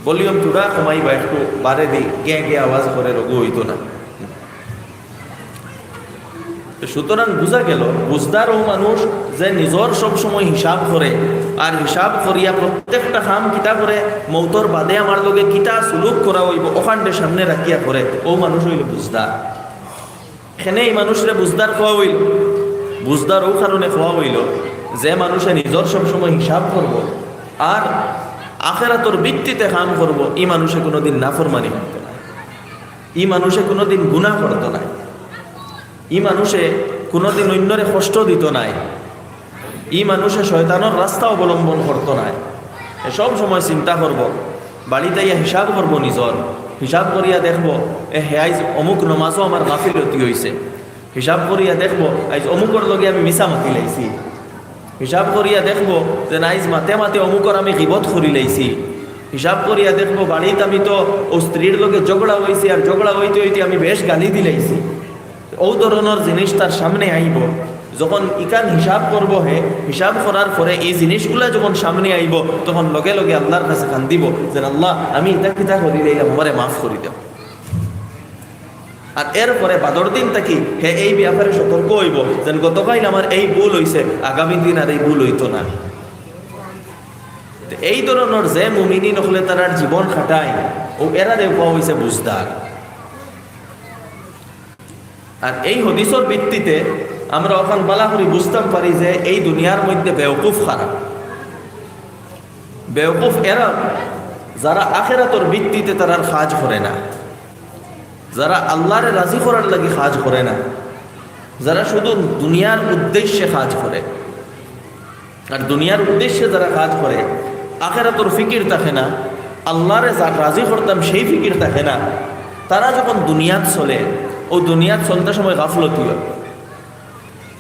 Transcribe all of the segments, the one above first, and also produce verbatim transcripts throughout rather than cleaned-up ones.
ভলিউম থুড়া কমাইবা, একটু বাড়ে দি, গে গে আওয়াজ করে, রোগ অইতো না। সুতরাং বুঝা গেল, বুঝদার অউ মানুষ যে নিজর সব সময় হিসাব করে, আর হিসাব করিয়া প্রত্যেকটা কাম কিতা করে, মৌতর বাদে আমার লগে কিতা সুলুক করা অইবো, অখানরে সামনে রাখিয়া করে, অউ মানুষ অইল বুঝদার। এখানে ই মানুষরে বুঝদার কওয়া অইল। বুঝদার অউ কারণে কওয়া অইল, যে মানুষে নিজর সব সময় হিসাব করবো আর আখেরাতর ভিত্তিতে কাম করবো, ই মানুষে কুনুদিন নাফরমানি করতো নায়, ই মানুষে কুনুদিন গুনা করতো নায়, ই মানুষে কুনুদিন অইন্যরে কষ্ট দিতো নায়, ই মানুষে শয়তানর রাস্তা অবলম্বন করতো নায়। এ সব সময় চিন্তা করবো, বাড়িত আইয়া হিসাব করবো নিজর, হিসাব করিয়া দেখবো, এ হে আইজ অমুক নমাজও আমার গাফিলতি অইছে, হিসাব করিয়া দেখবো আইজ অমুকর লগে আমি মিছা মাতি লাইছি, হিসাব করিয়া দেখবো যে না, আইজ মাতে মাতে অমুকর আমি গিবত করি লাইছি, হিসাব করিয়া দেখবো বাড়িত আমি তো অউ স্ত্রীর লগে ঝগড়া অইছে, আর ঝগড়া অইতে অইতে আমি বেশ গালি দিলাইছি। অউ ধরনর জিনিস তার সামনে আইবো। যখন ইখান হিসাব করবো হে, হিসাব করার পরে ই জিনিসগুলা যখন সামনে আইবো, তখন লগে লগে আল্লার কাছে কান্দিবো যে, "আল্লা, আমি ইতা কিতা করি লাইলাম, আমারে মাফ করি দেও।" আর এরপরে বাদর দিন থাকি হে এই ব্যাপারে সতর্ক অইবো, যেন গতকাইল আমার এই ভুল অইছে, আগামী দিন আর এই ভুল অইতো না। তে এই ধরনর যে মুমিনিন অকলে তারার জীবন কাটায়, অউ এরারে কওয়া অইছে বুঝদার। আর এই হাদিসর ভিত্তিতে আমরা অখান ভালা করি বুঝতাম পারি যে এই দুনিয়ার মধ্যে বেওকুফ কারা। বেওকুফ এরা, যারা আখেরাতর ভিত্তিতে তারার কাজ করে না, যারা আল্লারে রাজি করার লাগি কাজ করে না, যারা শুধু দুনিয়ার উদ্দেশ্যে কাজ করে। আর দুনিয়ার উদ্দেশ্যে যারা কাজ করে, আখেরাতর ফিকির থাকে না, আল্লারে যা রাজি করতাম সেই ফিকির থাকে না, তারা যখন দুনিয়াত চলে, অউ দুনিয়াত চলতে সময় গাফলতি অয়।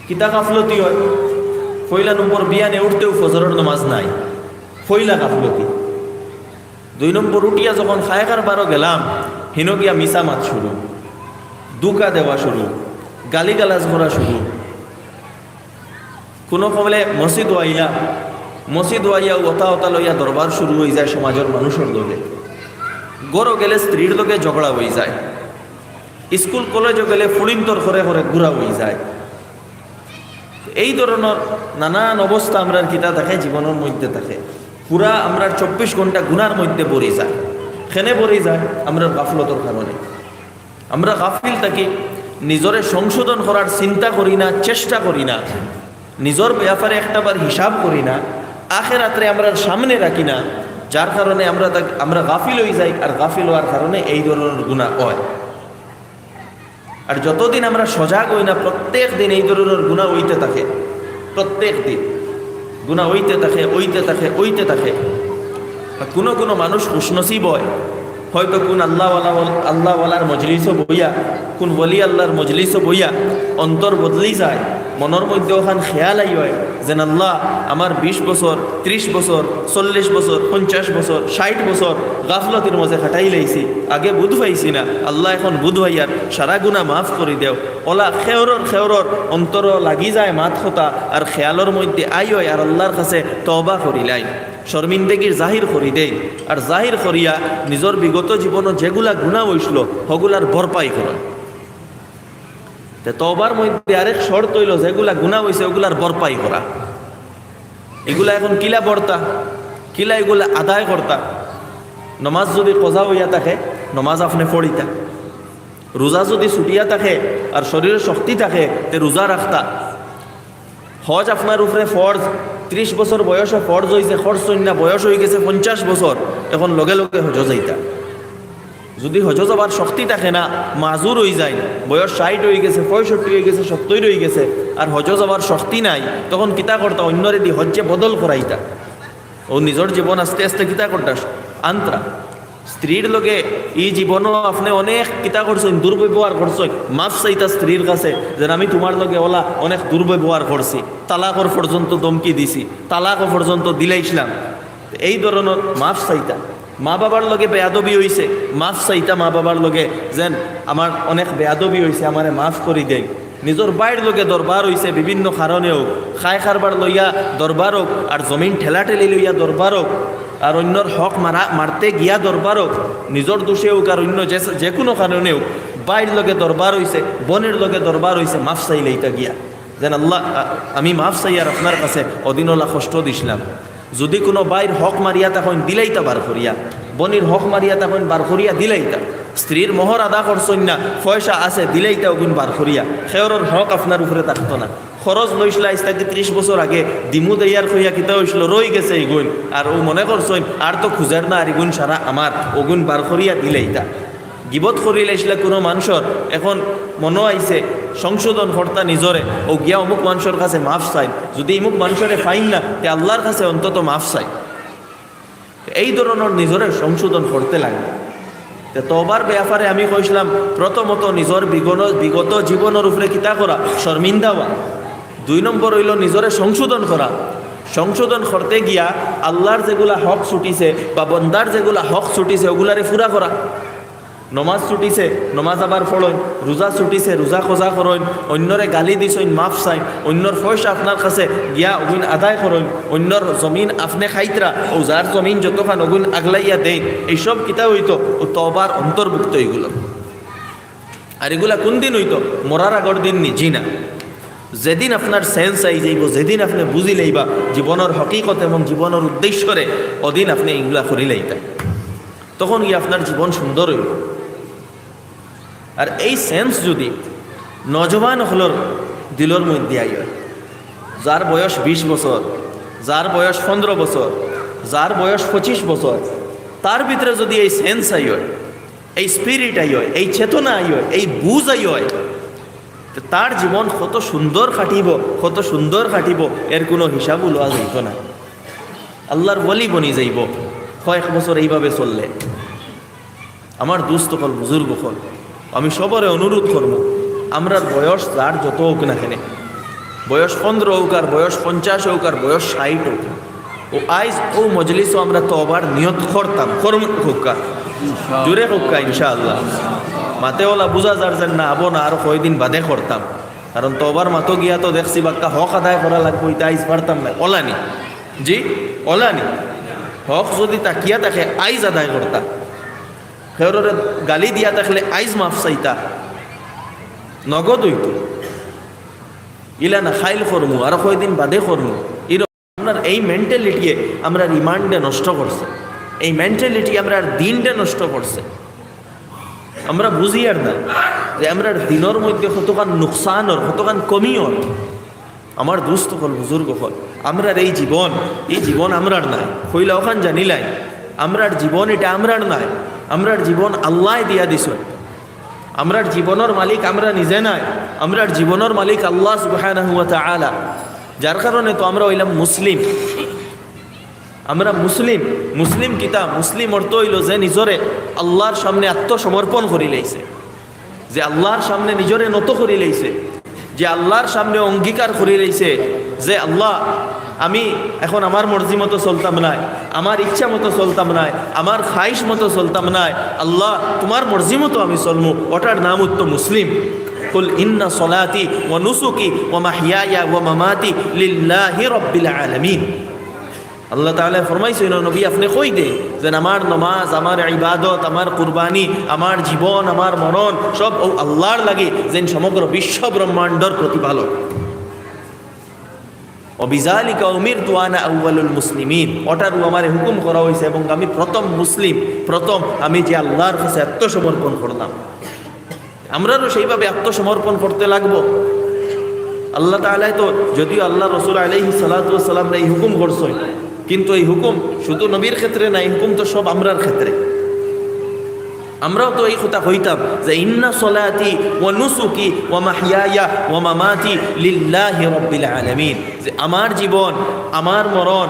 কিতা গাফলতি অয়? পয়লা নম্বর, বিয়ানে উঠতেউ ফজরর নমাজ নাই, পয়লা গাফলতি। দুই নম্বর, উঠিয়া যখন খায় কারবারো গেলাম, হিনো গিয়া মিছা মাত শুরু, ধুকা দেওয়া শুরু, গালিগালাজ করা শুরু। কুনু কমলে মসজিদো আইলা, মসজিদো আইয়া অতা অতা লইয়া দরবার শুরু অইযায় সমাজর মানুষর লগে। ঘরো গেলে স্ত্রীর লগে ঝগড়া অইযায়, স্কুল কলেজো গেলে ফুড়িন্তর ঘরে ঘরে ঘুরা অইযায়। এই ধরনর নানান অবস্থা আমরার কিতা থাকে, জীবনর মধ্যে থাকে। পুরা আমরার চব্বিশ ঘন্টা গুনার মধ্যে ভরি যায়। কেনে ভরি যায়? আমরার গাফলতর কারণে। আমরা গাফিল থাকি, নিজরে সংশোধন করার চিন্তা করি না, চেষ্টা করি না, নিজর ব্যাপারে একটাবার হিসাব করি না, আখেরাতরে আমরার সামনে রাখি না, যার কারণে আমরা তা-, আমরা গাফিল অইযাই, আর গাফিল অওয়ার কারণে এই ধরনর গুনা অয়। আর যতদিন আমরা সজাগ অই না, প্রত্যেক দিন এই ধরনর গুনা অইতে থাকে, প্রত্যেক দিন গুনা অইতে থাকে, অইতে থাকে, অইতে থাকে। আর কুনু কুনু মানুষ খুশনসিব অয়, হয়তো কুন আল্লাহওয়ালা, আল্লাহওয়ালার মজলিসো বইয়া, কুন ওলি আল্লাহর মজলিসো বইয়া অন্তর বদলি যায়, মনর মধ্যে অখান খেয়াল আই অয় যেন, "আল্লাহ, আমার বিশ বছর, ত্রিশ বছর, চল্লিশ বছর, পঞ্চাশ বছর, ষাইট বছর গাফলতির মাঝে কাটাই লাইছি, আগে বুঝ পাইছি না, আল্লাহ এখন বুঝ পাইয়ার, সারা গুনা মাফ করি দেও।" অলা খেওরর খেওরর অন্তরো লাগি যায় মাত কথা, আর খেয়ালর মধ্যে আই অয় আর আল্লাহর কাছে তওবা করিলাই, শর্মিন্দেগির জাহির করি দেই, আর জাহির করিয়া নিজর বিগত জীবনো যেগুলা গুনা অইছিল, হগুলার ভরপাই করা। তে তওবার মধ্যে আরেক শর্ত অইলো, যেগুলা গুনা অইছে, ওগুলার ভরপাই করা। ইগুলা এখন কিলা ভরতা, কিলা ইগুলা আদায় করতা? নমাজ যুদি কজা অইয়া থাকে, নমাজ আপনে পড়িতা। রোজা যুদি ছুটিয়া থাকে আর শরীরো শক্তি থাকে, তে রোজা রাখতা। হজ আপনার উপরে ফরজ, ত্রিশ বছর বয়সো ফরজ অইছে, করছইন না, বয়স অইগেছে পঞ্চাশ বছর, এখন লগে লগে হজো যাইতা। যুদি হজো যাবার শক্তি থাকে না, মাজুর অইযাইন, বয়স ষাইট অইগেছে, পঁয়ষট্টি অইগেছে, সত্তইর অইগেছে, আর হজো যাবার শক্তি নাই, তখন কিতা করতা? অইন্যরে দি হজ্জে বদল করাইতা। অউ নিজর জীবন আস্তে আস্তে কিতা করতা? আনতরা। স্ত্রীর লগে ই জীবনো আপনে অনেক কিতা করছইন, দুর্ব্যবহার করছইন, মাফ চাইতা স্ত্রীর কাছে, যেন আমি তুমার লগে অলা অনেক দুর্ব্যবহার করছি, তালাকর পর্যন্ত ধমকি দিছি, তালাকও পর্যন্ত দিলাইছলাম। এই ধরনর মাফ চাইতা। মা বাবার লগে বেয়াদবি অইছে, মাফ চাইতা মা বাবার লগে, যেন আমার অনেক বেয়াদবি অইছে, আমারে মাফ করি দেইন। নিজর ভাইর লগে দরবার অইছে বিভিন্ন কারণে অউক, খায় কারবার লইয়া দরবার অউক, আর জমিন ঠেলাঠেলি লইয়া দরবার অউক, আর অইন্যর হক মারা, মারতে গিয়া দরবার অউক, নিজর দোষে অউক আর অইন্য যে, যে কুনু কারণে অউক, ভাইর লগে দরবার অইছে, বইনর লগে দরবার অইছে, মাফ চাইলাইতা গিয়া। যেন আল্লাহ, আ-, আমি মাফ চাইয়ার আপনার কাছে, অদিন অলা কষ্ট দিছলাম। যুদি কুনু ভাইর হক মারিয়া থাকইন, দিলাইতা বার করিয়া। বইনর হক মারিয়া থাকইন, বার করিয়া দিলাইতা। স্ত্রীর মোহর আদা করছইন না, পয়সা আছে, দিলাইতা অগুইন বার করিয়া। কেউরর হক আপনার উপরে থাকতো না। খরচ লইছলা আইজ থাকি ত্রিশ বছর আগে, দিমু দেইয়ার কইয়া কিতা অইছিল, রইগেছে ইগুইন। আর অউ মনে করছইন, আর তো খুজের না, আর ইগুইন সারা আমার, অগুইন বার করিয়া দিলাইতা। গিবত করিলাইছলা কুনু মানষর, এখন মনো আইছে, সংশোধন করতা নিজরে, অউ গিয়া অমুক মানষর কাছে মাফ চাইন। যুদি ইমুক মানষরে পাইন না, তে আল্লার কাছে অন্তত মাফ চাইন। এই ধরনর নিজরে সংশোধন করতে লাগে। তে তওবার ব্যাপারে আমি কইছলাম, প্রথমত নিজর বিগন-, বিগত জীবনর উপরে কিতা করা, শর্মিন্দা অওয়া। দুই নম্বর অইলো নিজরে সংশোধন করা। সংশোধন করতে গিয়া আল্লার যেগুলা হক ছুটিছে বা বন্দার যেগুলা হক ছুটিছে, অগুলারে পুরা করা। নমাজ ছুটিছে, নমাজ আবার পড়ইন, রোজা ছুটিছে, রোজা কজা করইন, অইন্যরে গালি দিছইন, মাফ চাইন, অইন্যর পয়সা আপনার কাছে গিয়া অগুইন আদায় করইন, অইন্যর জমিন আপনে খাইতরা, অউ যার জমিন যতখান অগুইন আগলাইয়া দেইন, এইসব কিতা অইতো, অউ তওবার অন্তর্ভুক্ত ইগুলো। আর ইগুলা কুনদিন অইতো? মরার আগর দিন নি? জি না। যেদিন আপনার sense আই যাইবো, যেদিন আপনে বুঝিলাইবা জীবনর হকিকত এবং জীবনর উদ্দেশ্যরে, অদিন আপনে ইগুলা করিলাইতা। তখন গিয়া আপনার জীবন সুন্দর অইবো। আর এই sense যুদি নওজোয়ান অকলর দিলর মধ্যে আই অয়, যার বয়স বিশ বছর, যার বয়স পনরো বছর, যার বয়স পঁচিশ বছর, তার ভিতরে যুদি এই sense আই অয়, এই spirit আই অয়, এই চেতনা আই অয়, এই বুঝ আই অয়, তে তার জীবন কত সুন্দর কাটিবো, কত সুন্দর কাটিবো, এর কুনু হিসাবও লওয়া যাইতো না। আল্লার ওলি বনি যাইবো কয়েক বছর এইভাবে চললে। আমার দুস্ত অকল, বুজুর্গ অকল, আমি সবরে অনুরোধ করমু, আমরার বয়স যার যত অউক না কেনে, বয়স পনরো অউক আর বয়স পঞ্চাশ অউক আর বয়স ষাইট অউক, অউ আইজ অউ মজলিসো আমরা তওবার নিয়ত করতাম, করমু কউক্কা, জোরে কউক্কা ইনশাআল্লাহ। মাতে অলা বুঝা যার যেন না, আবো না, আরো কয়দিন বাদে করতাম। কারণ তওবার মাতো গিয়া তো দেখছি বাক্কা হক আদায় করা লাগবো, ইতা আইজ পারতাম না, অলা নি? জি, অলা নি? হক যুদি থাকিয়া থাকে, আইজ আদায় করতা। কেউররে গালি দিয়া থাকলে আইজ মাফ চাইতা, নগদ অইতো। ইলা না, কাইল করমু, আরো কয়দিন বাদে করমু। আমরার এই mentality-এ আমরার ইমানরে নষ্ট করছে, এই mentality আমরার দিনরে নষ্ট করছে। আমরা বুঝিয়ার না যে আমরার দিনর মধ্যে কতখান নুকসান অর, কতখান কমি অর। আমার দুস্ত অকল, বুজুর্গ অকল, আমরার এই জীবন, এই জীবন আমরার নায়, কইলা অখান জানিলাই, আমরার জীবন ইটা আমরার নায়, আমরার জীবন আল্লায় দিয়া দিছইন। আমরার জীবনর মালিক আমরা নিজে নায়, আমরার জীবনর মালিক আল্লাহ সুবহানাহু ওয়া তাআলা। যার কারণে তো আমরা অইলাম মুসলিম। আমরা মুসলিম। মুসলিম কিতা? মুসলিম অর্থ অইলো যে নিজরে আল্লার সামনে আত্মসমর্পণ করিলাইছে, যে আল্লার সামনে নিজরে নত করিলাইছে, যে আল্লার সামনে অঙ্গীকার করিলাইছে যে, "আল্লাহ, আমি এখন আমার মর্জি মতো চলতাম নায়, আমার ইচ্ছা মতো চলতাম নায়, আমার খাইশ মতো চলতাম নায়, আল্লাহ, তুমার মর্জি মতো আমি চলমু।" ওটার নাম অইতো মুসলিম। কুল ইন্না সলাতি ওয়া নুসুকি ওয়া মাহইয়ায়া ওয়া মামাতি লিল্লাহি রাব্বিল আলামিন। আল্লাহ তাআলায় ফরমাইছইন, "ও নবী, আপনে কই দে যেন আমার নমাজ, আমার ইবাদত, আমার কুরবানি, আমার জীবন, আমার মরণ সব অউ আল্লার লাগি, যেন সমগ্র বিশ্ব ব্রহ্মাণ্ডর প্রতিপালক।" "ওয়া বিযালিকা উমিরতু ওয়া আনা আউয়ালুল মুসলিমিন।" ওটারও আমারে হুকুম করা অইছে এবং আমি প্রথম মুসলিম, প্রথম আমি যে আল্লার কাছে আত্মসমর্পণ করলাম। আমরারও সেইভাবে আত্মসমর্পণ করতে লাগবো। আল্লাহ তাআলায় তো, যদিও আল্লার রসুল আলাইহিস সালাতু ওয়াস সালামরে এই হুকুম করছইন, কিন্তু এই হুকুম শুধু নবীর ক্ষেত্রে না, এই হুকুম তো সব আমরার ক্ষেত্রে। আমরাও তো এই কথা কইতাম যে, "ইন্না সলাতি ওয়া নুসুকি ওয়া মাহইয়ায়া ওয়া মামাতি লিল্লাহি রাব্বিল আলামিন", যে আমার জীবন, আমার মরণ,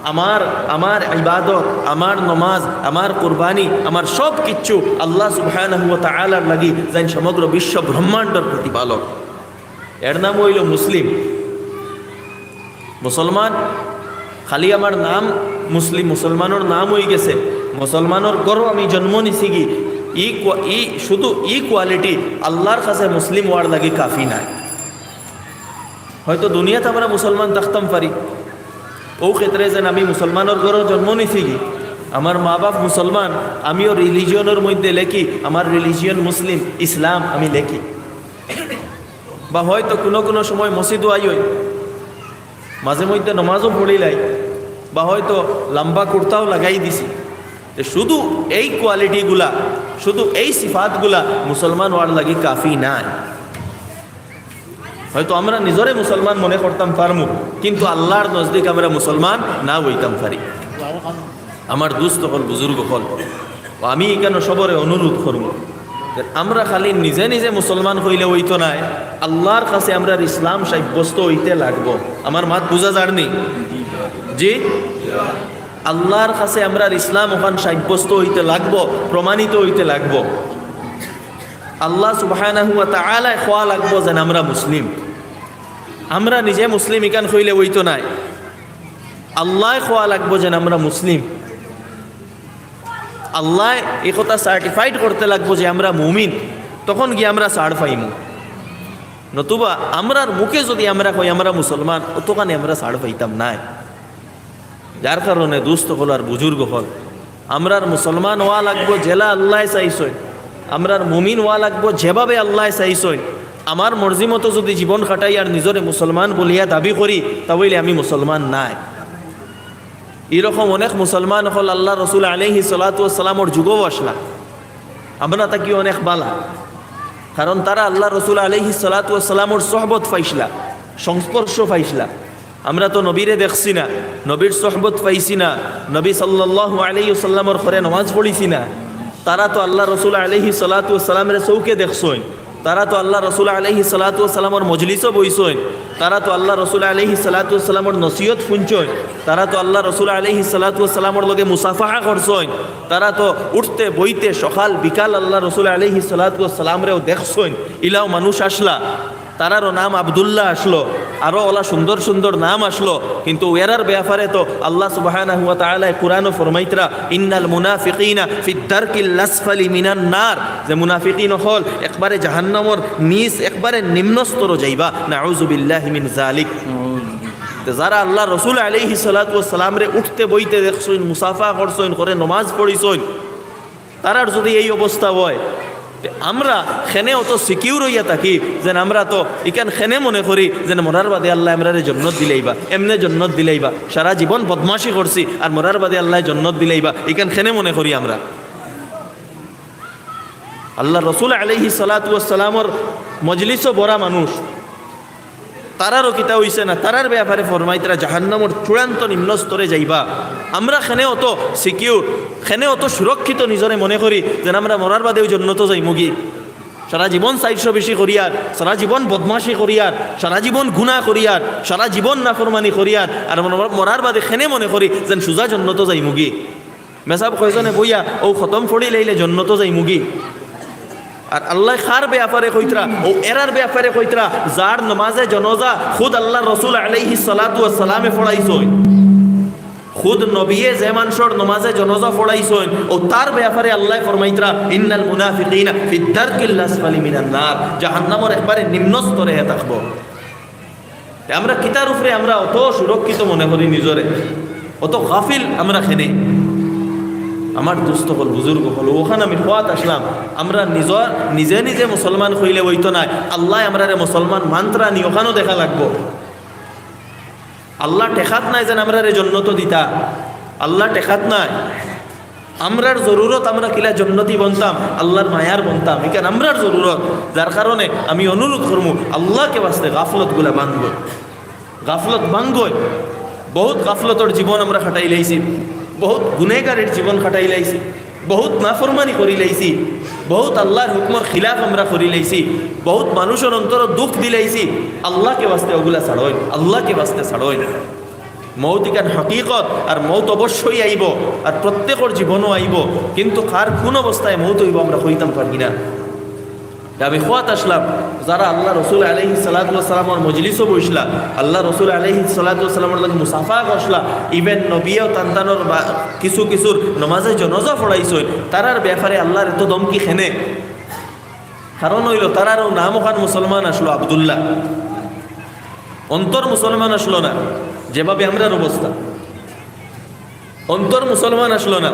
আমার, আমার ইবাদত, আমার নমাজ, আমার কুরবানি, আমার সব কিচ্ছু আল্লাহ সুবহানাহু ওয়া তাআলার লাগি, যেন সমগ্র বিশ্ব ব্রহ্মাণ্ডর প্রতিপালক। এর নাম অইলো মুসলিম, মুসলমান। খালি আমার নাম মুসলিম, মুসলমানর নাম অইগেছে, মুসলমানর ঘরো আমি জন্ম নিছিগি, ই কো-, ই শুধু ই quality আল্লার কাছে মুসলিম অওয়ার লাগি কাফি নায়। হয়তো দুনিয়াত আমরা মুসলমান থাকতাম পারি, অউ ক্ষেত্রে যেন আমি মুসলমানর ঘরো জন্ম নিছিগি, আমার মা বাপ মুসলমান, আমিও রিলিজিয়নের মধ্যে লেখি, আমার রিলিজিয়ন মুসলিম, ইসলাম আমি লেখি। বা হয়তো কুনু কুনু সময় মসজিদও আই অই, মাঝে মধ্যে নমাজও পড়িলাই, বা হয়তো লম্বা কুর্তাও লাগাই দিছি। তে শুধু এই কোয়ালিটিগুলা, শুধু এই সিফাতগুলা মুসলমান অওয়ার লাগি কাফি নায়। হয়তো আমরা নিজরে মুসলমান মনে করতাম পারমু, কিন্তু আল্লার নজদিক আমরা মুসলমান না অইতাম পারি। আমার দুস্ত অকল, বুজুর্গ অকল, ও আমি ইখানো সবরে অনুরোধ করমু, যে আমরা খালি নিজে নিজে মুসলমান অইলে অইতো নায়, আল্লার কাছে আমরার ইসলাম সাব্যস্ত অইতে লাগবো। আমার মাত বুঝা যারনি? জি, আল্লার কাছে আমরার ইসলাম অখান সাব্যস্ত অইতে লাগবো, প্রমাণিত অইতে লাগবো। আল্লা সুবহানাহু ওয়া তাআলায় কওয়া লাগবো যেন আমরা মুসলিম। আমরা নিজে মুসলিম ইখান অইলে অইতো নায়, আল্লায় কওয়া লাগবো যেন আমরা মুসলিম। আল্লায় ই কথা সার্টিফাইড করতে লাগবো যে আমরা মুমিন, তখন গিয়া আমরা ছাড় পাইমু। নতুবা আমরার মুখে যদি আমরা কই আমরা মুসলমান, অতখানে আমরা ছাড় পাইতাম নায়। যার কারণে দুস্ত অকল আর বুজুর্গ অকল, আমরার মুসলমান অওয়া লাগবো যেলা আল্লায় চাইছইন, আমরার মুমিন অওয়া লাগবো যেভাবে আল্লায় চাইছইন। আমার মর্জি মতো যদি জীবন কাটাই আর নিজরে মুসলমান বলিয়া দাবি করি, তা অইলে আমি মুসলমান নায়। ইরকম অনেক মুসলমান অকল আল্লার রসুল আলাইহিস সালাতু ওয়াস সালামর যুগও আছলা, আমরা থাকি অনেক বালা, কারণ তারা আল্লার রসুল আলাইহিস সালাতু ওয়াস সালামর সোহবত পাইছলা, সংস্পর্শ পাইছলা। আমরা তো নবীরে দেখছি না, নবীর সোহবত পাইছি না, নবী সাল্লাল্লাহু আলাইহি ওয়াসাল্লামর ঘরে নমাজ পড়ছি না। তারা তো আল্লার রসুল আলাইহিস সালাতু ওয়াস সালামরে চউখে দেখছইন, তারা তো আল্লার রসুল আলাইহিস সালাতু ওয়াস সালামর মজলিসও বইছইন, তারা তো আল্লার রসুল আলাইহিস সালাতু ওয়াস সালামর নসিহত হুনছইন, তারা তো আল্লার রসুল আলাইহিস সালাতু ওয়াস সালামর লগে মুসাফাহা করছইন, তারা তো উঠতে বইতে সকাল বিকাল আল্লার রসুল আলাইহিস সালাতু ওয়াস সালামরেও দেখছইন। ইলাও মানুষ আছলা, তারারও নাম আব্দুল্লাহ আছলো, আরো অলা সুন্দর সুন্দর নাম আছলো, কিন্তু এরার ব্যাপারে তো আল্লা সুবহানাহু ওয়া তাআলায় কুরআনো ফরমাইতরা, "ইন্নাল মুনাফিকিনা ফিদ দারকিল আসফালি মিনান নার", যে মুনাফিকিন অকল একবারে জাহান্নামর নিচ, একবারে নিম্ন স্তরো যাইবা। নাউযুবিল্লাহি মিন যালিক। তে যারা আল্লার রসুল আলাইহিস সালাতু ওয়াস সালামরে উঠতে বইতে দেখছইন, মুসাফা করছইন, ঘরে নমাজ পড়ছইন, তারার যদি এই অবস্থা অয়, তে আমরা কেনে অত সিকিউর অইয়া থাকি, যেন আমরা তো ইখান কেনে মনে করি যেন মরার বাদে আল্লায় আমরারে জন্নত দিলাইবা, এমনে জন্নত দিলাইবা, সারা জীবন বদমাশি করছি আর মরার বাদে আল্লায় জন্নত দিলাইবা, ইখান কেনে মনে করি আমরা। আল্লার রসুল আলাইহিস সালাতু ওয়াস সালামর মজলিসও বড়া মানুষ, তারারও কিতা অইছে না, তারার ব্যাপারে ফরমাইতরা জাহান্নামর চূড়ান্ত নিম্ন স্তরে যাইবা। আমরা কেনে অত সিকিউর, কেনে অত সুরক্ষিত নিজরে মনে করি, যেন আমরা মরার বাদেও জন্নতো যাইমুগি। সারা জীবন চাইরশো বেশি করিয়ার, সারা জীবন বদমাশি করিয়ার, সারা জীবন গুনা করিয়ার, সারা জীবন নাফরমানি করিয়ার, আর মর-, মরার বাদে কেনে মনে করি যেন সুজা জন্নতো যাইমুগি। মেসাব কয়জনে বইয়া অউ খতম পড়িলাইলে জন্নতো যাইমুগি। আর আল্লায় কার ব্যাপারে কইতরা? অউ এরার ব্যাপারে কইতরা, যার নমাজে জনাজা খুদ আল্লার রসুল আলাইহিস সালাতু ওয়াস সালামে পড়াইছইন, খুদ নবিয়ে যে মানষর নমাজে জনাজা পড়াইছইন, অউ তার ব্যাপারে আল্লায় ফরমাইতরা, "ইন্নাল মুনাফিকিনা ফিদ দারকিল আসফালি মিনান নার", জাহান্নামর একবারে নিম্ন স্তরে হে থাকবো। তে আমরা কিতার উপরে আমরা অত সুরক্ষিত মনে করি নিজরে, অত গাফিল আমরা কেনে? আমার দুস্ত অকল, বুজুর্গ অকল, অখান আমি কওয়াত আছলাম, আমরা নিজর, নিজে নিজে মুসলমান অইলে অইতো নায়, আল্লায় আমরারে মুসলমান মানতরা নি, অখানও দেখা লাগবো। আল্লা ঠেকাত নায় যেন আমরারে জন্নতো দিতা, আল্লা ঠেকাত নায়। আমরার জরুরত আমরা কিলা জন্নতি বনতাম, আল্লার মায়ার বনতাম, ইখান আমরার জরুরত। যার কারণে আমি অনুরোধ করমু, আল্লাকে ওয়াস্তে গাফলতগুলা ভাঙ্গো, গাফলত ভাঙ্গো। বহুত গাফলতর জীবন আমরা কাটাইলাইছি, বহুত গুনেগারির জীবন কাটাইলাইছি, বহুত নাফরমানি করিলাইছি, বহুত আল্লার হুকুমর খিলাফ আমরা করিলাইছি, বহুত মানুষর অন্তরো দুখ দিলাইছি। আল্লাকে ওয়াস্তে অগুলা ছাড়ইন, আল্লাকে ওয়াস্তে ছাড়ইন। মউত ইখান হকিকত, আর মউত অবশ্যই আইবো, আর প্রত্যেকর জীবনও আইবো, কিন্তু কার কুন অবস্থায় মউত অইবো আমরা কইতাম পারি না। তে আমি কওয়াত আছলাম, যারা আল্লার রসুল আলাইহিস সালাতু ওয়াস সালামর মজলিসো বইছলা, আল্লার রসুল আলাইহিস সালাতু ওয়াস সালামর লগে মুসাফা করছলা, even নবিয়েও তান তানর বা-, কিছু কিছুর নমাজে জনাজা পড়াইছইন, তারার ব্যাপারে আল্লার এত ধমকি কেনে? কারণ অইলো, তারারও নাম অখান মুসলমান আছলো, আব্দুল্লাহ। অন্তর মুসলমান আছলো না, যেভাবে আমরার অবস্থা। অন্তর মুসলমান আসলো না,